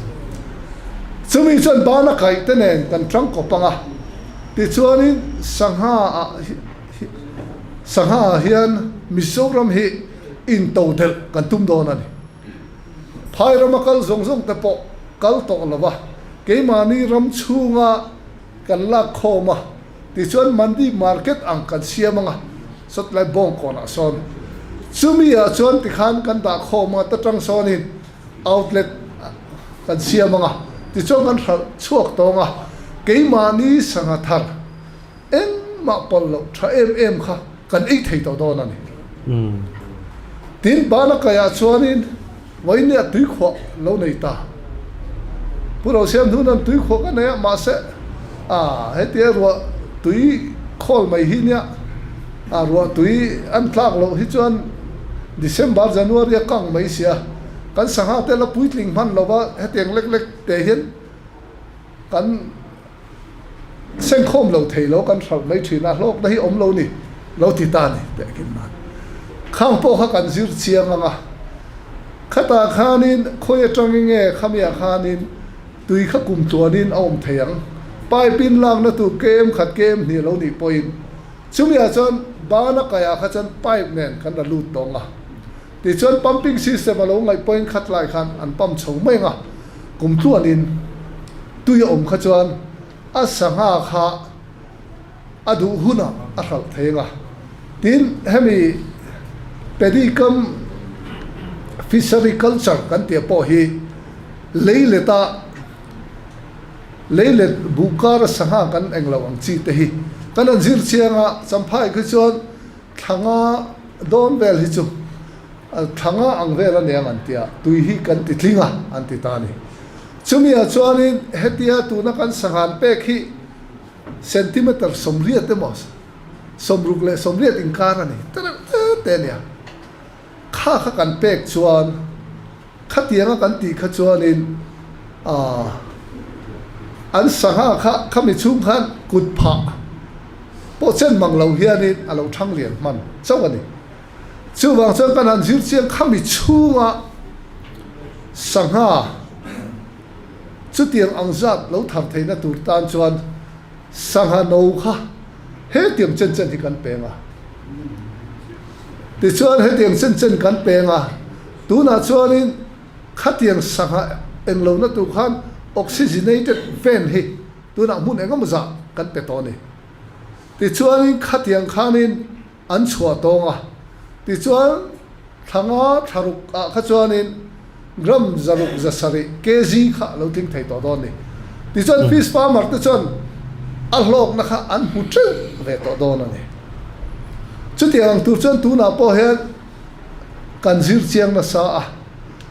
Chumi chuan ban a kaih te nen kan tang kawp ang a. Tichuanin sangha ah sangha ah hian Mizoram hi intodelh kan tum dawn a ni. Phai rama kal zawng zawng te pawh kal tawh lo va, keimahni ram chhunga kan lak khawm a, tichuan Mandi market ang kan siam anga, sawtlai Bawngkawnah sawn chumi ah chuan tikhan kan dah khawm anga ta tang sawnin outlet kan siam anga, tichuan kan hralh chhuak tawng a, keimahni sangha thar. Engmah pawlh loh tha em em kha kan ei thei tawh dawn a ni. Tin, bana kaiah chuanin vawinia tuikhuah lo nei ta. Pu Rosiam hnunan tuikhuah ka nei a, mahse a hetia ruah tui khawl mai hi nia, a ruah tui an tlak loh hi chuan December, January a kang mai sia, kan sangha te la puitling hman lova hetiang lek lek te hian kan Sengkhawm lo thei lo kan hralh mai thin a, hlawkna hi awm lo ni lo ti ta ni teh kin nan. Khang pawh kha kan zir chiang ang a, khatah khanin khawi atangin nge khamiah khanin tui kha kum tluanin a awm thei ang, pipe in lakna tur km khat km hnih lo nih pawhin chumiah chuan bana kaiah kha chuan pipe nen kan la lut tawng a. Tichuan pumping system a lo ngaih pawhin khat lai khan an pump chho mai ang a, kum tluanin tui a awm kha chuan a sangha kha a duh hunah a hralh thei ang a. Tin, hemi Pedicum fishery culture kan tih pawh hi lei leta lei let buh kara sangha kan eng lo ang chi te hi kan han zir chiang a, Champhai khi chuan Thlanga dawn vel hi chu thlanga ang vel a nia an ti a, tui hi kan ti tling a an ti ta a ni. Chumiah chuanin hetia tuna kan sanghan pek hi centimeter 80 emaw 60 leh 80 inkar a ni ta reuh te te a nia. Kha kha kan pek chuan Khatianga kan tih kha chuanin aah an sangha kha khami chhung khan kut phah pawh chen mang lo hianin a lo thang lian hman chauh a ni. Chuvang chuan kan han zir chiang khami chhunga sangha chutiang ang zat lo thar theihna tur tan chuan sangha no kha hetiang chen chen hi kan peng a. Tichuan hetiang chen chen kan peng a. Tunah chuanin khatiang sangha englohna tur khan oxygenated van hi tunah hmun engemaw zah kan pe tawh a ni. Tichuanin khatiang khanin an chhuah tawng a, tichuan thla nga thla ruk ah kha chuanin gram 670 kg kha a lo tling thei tawh dawn a ni. Tichuan fish farmer te chuan a hlawkna kha an hmu teuh ve tawh dawn a ni. Chutiang ang tur chuan tunah pawh hian kan zir chiang nasa a.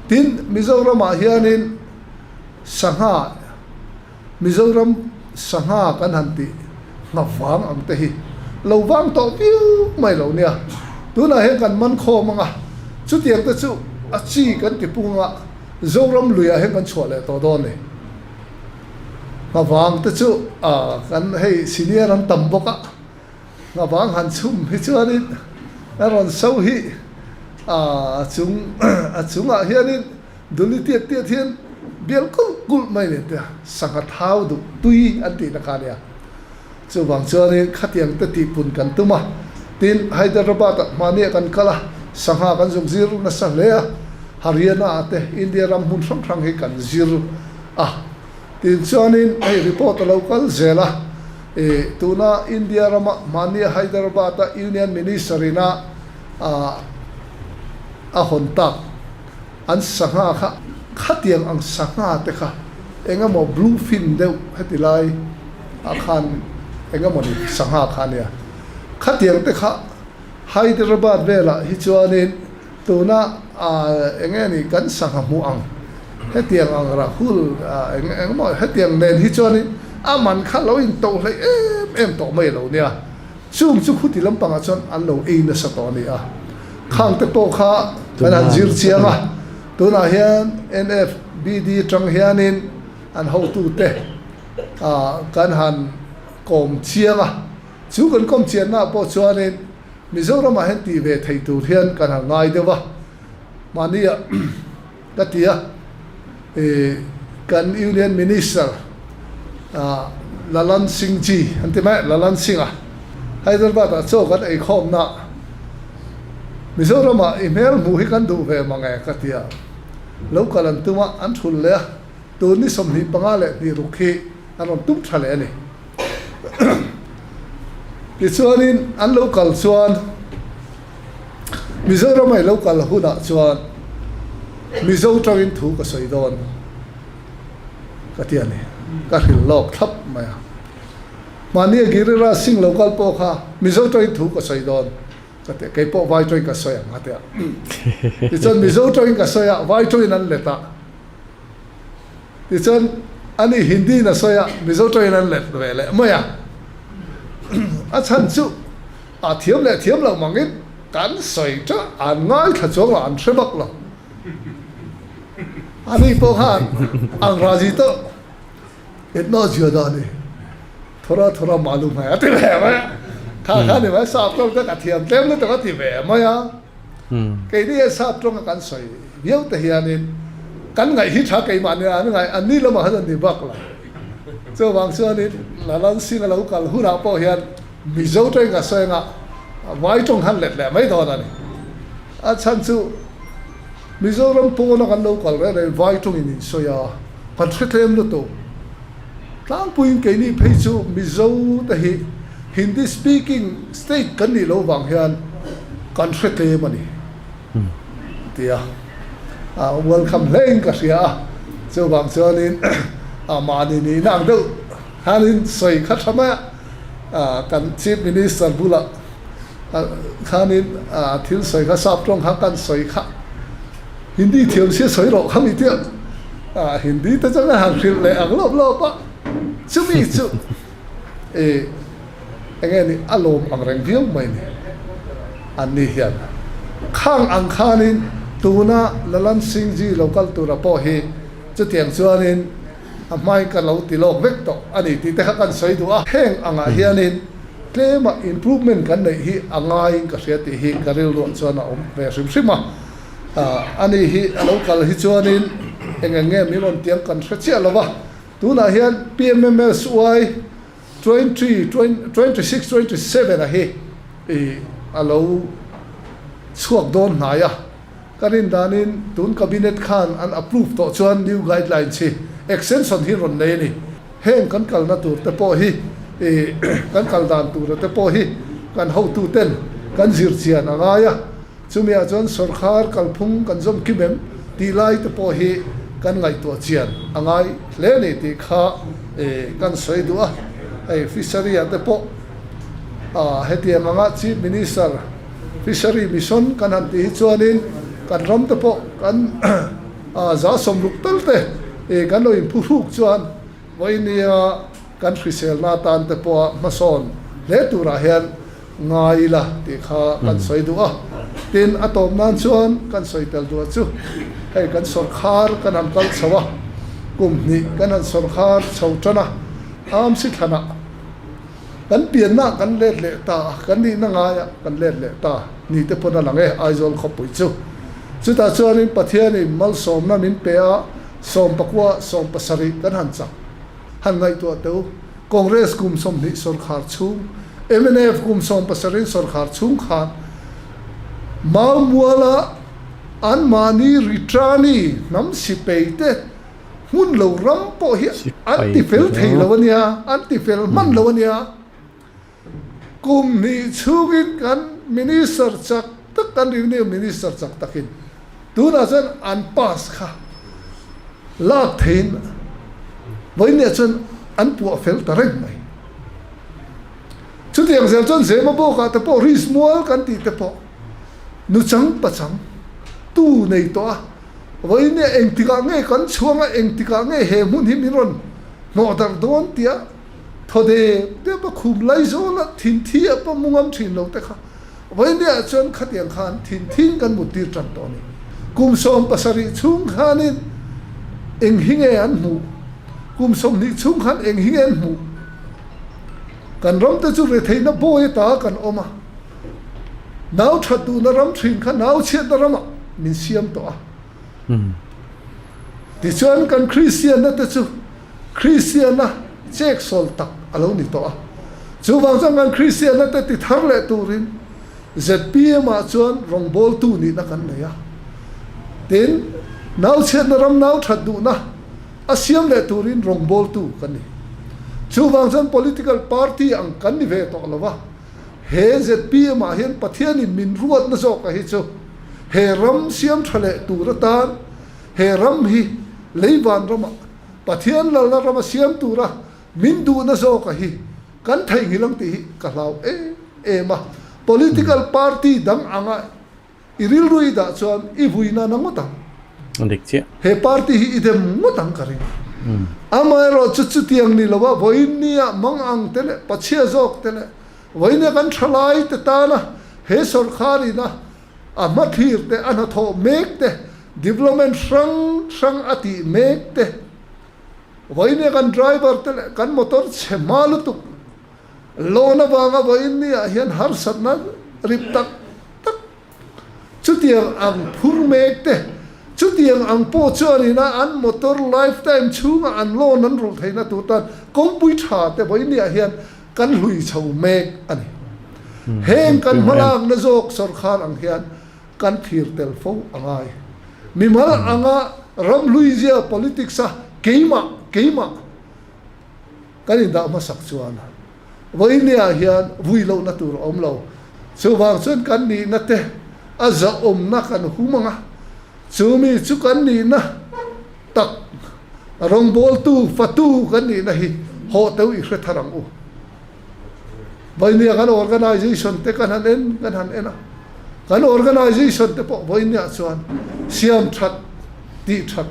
Tin, Mizoramah hianin sangha, Mizoram sangha kan han tih ngha vang ang te hi lo vang tawh viau mai lo nia. Tunah hian kan man khawm ang a, chutiang te chu a chi kan ti pung a, Zoram luiah hian kan chhuah leh tawh dawn ni. Ngha vang te chu kan hei senior an tam bawk a, ngha vang han chhum hi chuanin a rawn so hi a chung a chungah hianin Duli tiat tiat hian bial kulh kulh mai nen te sangha thau duh tui an tihna kha a nia. Chuvang chuanin khatiang te tihpun kan tum a, tin Hyderabad ah hmahniah kan kal a, sangha kan zuk zir nasa hle a, Haryana ah te India ram hmun hrang hrang hi kan zir a. Tin chuanin hei report a lo kal zel a, ih tuna India rama hmahniah Hyderabad a Union Minister ina a hawn tak, An sangha kha khatiang ang sangha te kha eng emaw blue fin deuh heti lai ah khan eng emaw ni sangha kha a nia. Khatiang te kha Hyderabad velah hi chuanin tuna ah eng nge ni kan sangha hmuh ang hetiang ang Rahul ah eng eng emaw hetiang nen hi chuanin a man kha lo intoh hleih em em tawh mai lo nia. Chung chu khuti lampangah chuan an lo ei nasa tawh a ni a, khang te pawh kha kan han zir chiang a, tunah hian NFBD atang hianin an hotute kan han kawm chiang a, chu kan kawm chiannaah pawh chuanin Mizoramah hian tih ve theih tur hian kan han ngai deuh a, mahnia. Ka ti a, ih kan Union Minister ah Lalan Singh Ji an ti mai, Lalan Singh a Hyderabad ah chaw kan ei khawmna Mizoram ah i hmel hmuh hi kan duh ve mang e ka ti a, lo kal an tum a, an thul leh a, tun ni 25 leh hnih ruk hi an rawn tum tha leh a ni. Tichuanin an lo kal chuan. Mizoram a i lo kal hunah chuan Mizo tangin thu ka sawi dawn ka ti a ni. Ka hrilh lawk thlap mai a. Mahni a Giriraj Singh lo kal pawh kha Mizo tangin thu ka sawi dawn ka ti a, kei pawh vai tawngin ka sawi ang a ti a. Tichuan Mizo tangin ka sawi a, vai tawngin an let a. Tichuan ani Hindi in a sawi a, Mizo tawngin an let ve leh mai a. A chhan chu A thiam leh thiam loh mangin kan sawi teuh an ngaithla chuang lo, an hre bawk lo. Ani pawh khan Angrazi tawh itna zia dah ni thora thora malum hai a ti ve mai a. Kha kha ni mai sap tawng te ka thiam tlem lutuk a ti ve mai a. Keini hian sap tawnga kan sawi viau te hianin kan ngaih hi tha keimah nia an ngaih an ni lamah khan an ni bak lo. Chuvang chuanin Lalan Singh a lo kal hunah pawh hian Mizo tawng a sawi anga vai tawng khan let leh mai dawn a ni. A chhan chu Mizoram pawna kan lo kal reng reng vai tawngin in sawi a, kan hre tlem lutuk. Tlangpuiin keini phei chu Mizo te hi Hindi speaking state kan nih loh vang hian kan hre tlem a ni tia welcome hlein ka hria a. Chuvang chuanin mahni nihna ang deuh khanin sawi kha tha mai a. Kan Chief Minister bulah khanin thil sawi kha sap tawng kha kan sawi kha Hindi thiam sia sawi rawh kha mi tia Hindi te chuan kan han hrilh leh ang lawp lawp a, chumi chu ih eng nge ni a lawm ang reng viau mai ni an ni hian khang ang khanin tuna Lalan Singh Ji lo kal tura pawh hi chutiang chuanin A hmain ka lo ti lawk vek tawh a ni tih te kha kan sawi duh a. Heng angah hianin tlema improvement kan neih hi a ngaiin ka hria tih hi ka rilruah chuan a awm ve hrim hrim a. Ani hi a lo kal hi chuanin eng eng nge min rawn tiang kan hre chiah lo va. Tunah hian PMMSY 20 26 27 a hi a lo chhuak dawn hnai a. Ka rin danin tun Cabinet khan an approve tawh chuan new guidelines hi extension hi rawn nei a ni. Heng kan kalna tur te pawh hi ih kan kal dan tura te pawh hi kan hotu ten kan zir chian a ngai a, chumi ah chuan sawrkhar kalphung kan zawm kim em tih lai te pawh hi. kan ngaihtuah chian a ngai hle a ni tih kha kan sawi duh a. Hei fishery ah te pawh hetiang anga Chief Minister Fishery Mission kan han tih hi chuanin kan ram te pawh kan za 60 tal te kan lo inphuhruk chuan vawinia kan hriselna atan te pawha hmasawn hle turah hian ngai ila tih kha kan sawi duh a. Tin, a tawp nan chuan kan sawi tel duh a chu hei kan sawrkhar kan han kal chho a, kum hnih kan han sawrkhar chho tan a, Amsi thlanah kan pianna kan let leh ta a, kan nihna ngaiah kan let leh ta ni te pawn a lang e Aizawl khawpui chu. Chutah chuanin Pathianin malsawmna min pe a, 19 17 kan han chak. Han ngaihtuah teh u, Congress kum 20 sawrkhar chhung, mnf kum 17 sawrkhar chhung khan Maumuala anmahni returni hnam sipei te hmun lo ram pawh hi an ti fel thei lo a nia, an ti fel hman lo a nia. Kum hnih chhungin kan Minister chak tak, kan Revenue Minister chak takin tunah chuan an pass kha lak theiin vawiinah chuan an puah fel ta reng mai. Chutiang zel chuan Zema bawkah te pawh Risk mual kan tih te pawh nuchang pachang tu nei tawh a, vawiinah engtikah nge kan chhuang a, engtikah nge he hmun hi min rawn hnawh darh dawn tia Thaw dep dep a khum lai zawl a, thin thi a pawh mu ngam thin lo te kha Vawinia chuan khatiang khan thin thin kan mut tir tan tawh a ni. Kum 17 chhung khanin eng hi nge an hmuh? Kum 20 chhung khan eng hi nge an hmuh? Kan ram te chu retheihna bawi ata kan awm a, nau that duhna ram thin kha nau chhiatna ramah min siam tawh a. Tichuan kan Kristianna te chu Kristianna cheksawl tak a lo ni tawh a. Chuvang chuan kan Kristianna te ti thar leh turin zpm ah chuan rawngbawltu nihna kan nei a. Tin, nauchhiatna ram nau that duhna a siam leh turin rawngbawltu kan ni. Chuvang chuan political party ang kan ni ve tawh lo va, he zpm ah hian Pathianin min ruatna zawka hi chu he ram siam tha leh tur atan he ram hi lei van ramah Pathian lalna rama siam tura min duhna zawka hi kan theihnghilh ang tih hi ka hlau em em a. Political party dang anga i rilru i dah chuan i vui nana ngawt ang. A dik chiah. He party hi i dem ngawt ang ka ring. Amaherawh chu chutiang ni lova vawiinnia mang ang te leh pachhia zawk te leh vawiinia kan thalai te tana he sawrkhar ina A hmathlir te, a hnathawh mek te, development hrang hrang a tih mek te, vawiin kan driver te leh kan motor chhe hma lutuk loan avanga vawiin ni ah hian harsatna rip tak tak chutiang ang phur mek te, chutiang ang pawh chuan ina an motor lifetime chhunga an loan an rulh theihna tur tan kawngpui tha te vawiin ni ah hian Kan hlui chho mek a ni. Heng kan hmalakna zawk sawrkhar ang hian kan thlir tel fo a ngai. Mimal anga ram hluizia politics a keimah keimah kan indah hmasak chuan vawinia hian vui lohna tur a awm lo. Chuvang chuan kan nihna te a zahawmna kan hum ang a, chumi chu kan nihna tak rawngbawltu, fatu kan nihna hi hawh teuh i hre thar ang u. Vawinia kan organisation te kan han en kan han en a, kan organisation te pawh vawinia chuan siam that tih that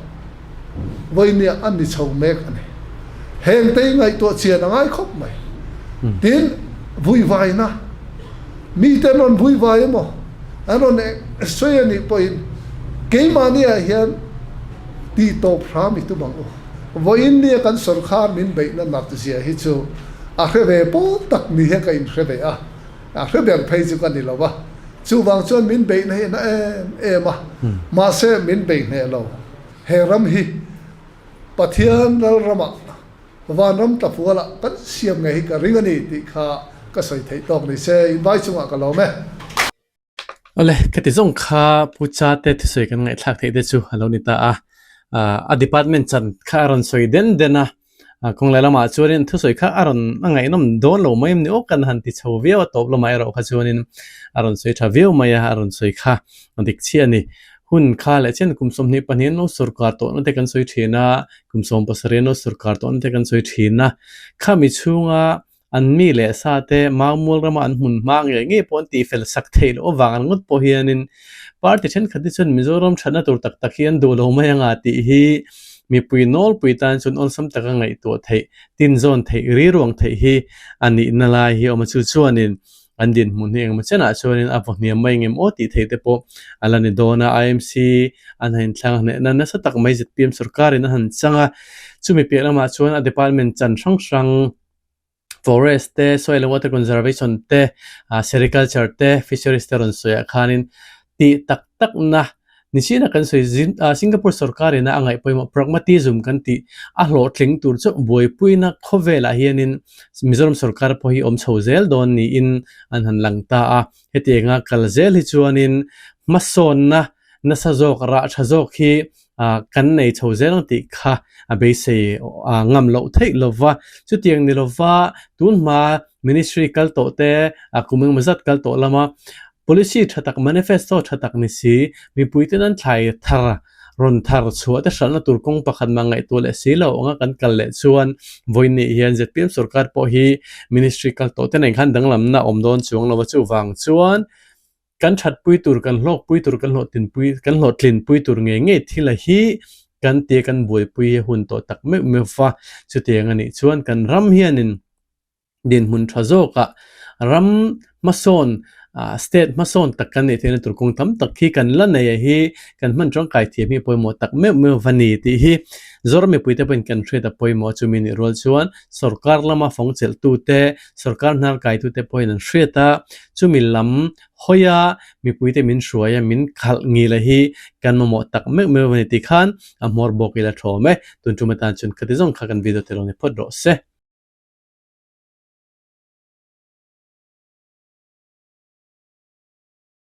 vawinia an ni chho mek a ni. Heng te hi ngaihtuah chian a ngai khawp mai. Tin, vuivaina, mite an rawn vuivai emaw, an rawn sawi a nih pawhin keimahniah hian Tih tawp hram i tum ang u. Vawiin nia kan sawrkhar min beihna nat zia hi chu a hre ve pawl tak ni hian ka inhre ve a, a hre ber phei chu ka ni lo va. Chuvang chuan min beihna hi a na em em a, mahse min bei hneh lo. He ram hi Pathian lalramah vanram tlafualah kan siam ngei hi ka ring a ni tih kha ka sawi theih tawk ni se, invai chungah ka lawm e. Awle, ka ti zawng kha Pu Chate thusawi kan ngaihthlak theih te chu a lo ni ta a, a department chan kha a rawn sawi den den a, kawng leh lamah chuanin thusawi kha a rawn a ngaihnawm dawn lo mai em ni aw kan han ti chho viau a tawp lamah erawh kha chuanin a rawn sawi tha viau mai a, a rawn sawi kha a dik chiah a ni. Hun kha leh chian kum 22 an lo sorkar tawhna te kan sawi thin a, kum 17 an lo sorkar tawhna te kan sawi thin a. Khami chhunga an mi leh sa te Maumual rama an hmun hma ngei ngei pawh an tihfel sak theih loh avang an ngawt pawh hianin party thenkhat hi chuan Mizoram thatna tur tak tak hi an duh lo mai anga tih hi mipui nawlpui tan chuan awlsam taka ngaihtuah theih, tinzawn theih, riruang theih hi a nihna lai hi a awm a. Chu chuanin an dinhmun hi engemaw chenah chuanin a vaw hniam mai engem aw tih theih te pawh a la ni dawn a. IMC an han inthlang hnehna nasa tak mai zpm sorkarin a han chang a, chumi piah lamah chuan a department chan hrang hrang forest te, soil and water conservation te, sericulture te, fisheries te rawn sawiah khanin tih tak takna Nichina kan sawi zin Singapore sorkar ina a ngaih pawimawh pragmatism kan tih a hlawhtling tur chu buaipuina khawvelah hianin Mizoram sorkar pawh hi awm chho zel dawn niin an han lang ta a. Hetianga kal zel hi chuanin hmasawnna nasa zawk rah tha zawk hi kan nei chho zel ang tih kha a beisei ngam loh theih lova. Chutiang ni lova tunhma ministry kal tawh te kum engemaw zat kal tawh lama Policy tha tak, manifesto tha tak ni si, mipuiten an thlai thar, rawn thar chhuah te hralhna tur kawng pakhat mah ngaihtuah leh si lo anga kan kal leh chuan vawiin hian zpm sorkar pawh hi ministry kal tawh te nen khan danglamna a awm dawn chuang lo a, chuvang chuan kan thatpui tur, kan hlawkpui tur, kan hlawhtinpui, kan hlawhtlinpui tur ngei ngei thil a hi kan tia kan buaipui hi hun tawh tak meuh meuh va, chutiang a nih chuan kan ram hianin. dinhmun tha zawkah ram hmasawn ah state hmasawn tak kan neih theihna tur kawng tam tak hi kan la nei a hi kan hman tangkai thiam hi pawimawh tak meuh meuh va ni tih hi Zoram mipuite pawhin kan hriat a pawimawh chumi nih rual chuan sorkar lama fawng chelhtute sorkar hnar kaitute pawhin an hriat a chumi lam hawia mipuite min hruai a min khalh ngil a hi kan mamawh tak meuh meuh va ni tih khan a hmawr bawk ila thawm e tun tum atan chuan khati zawng kha kan video te lo ni phawt rawh se.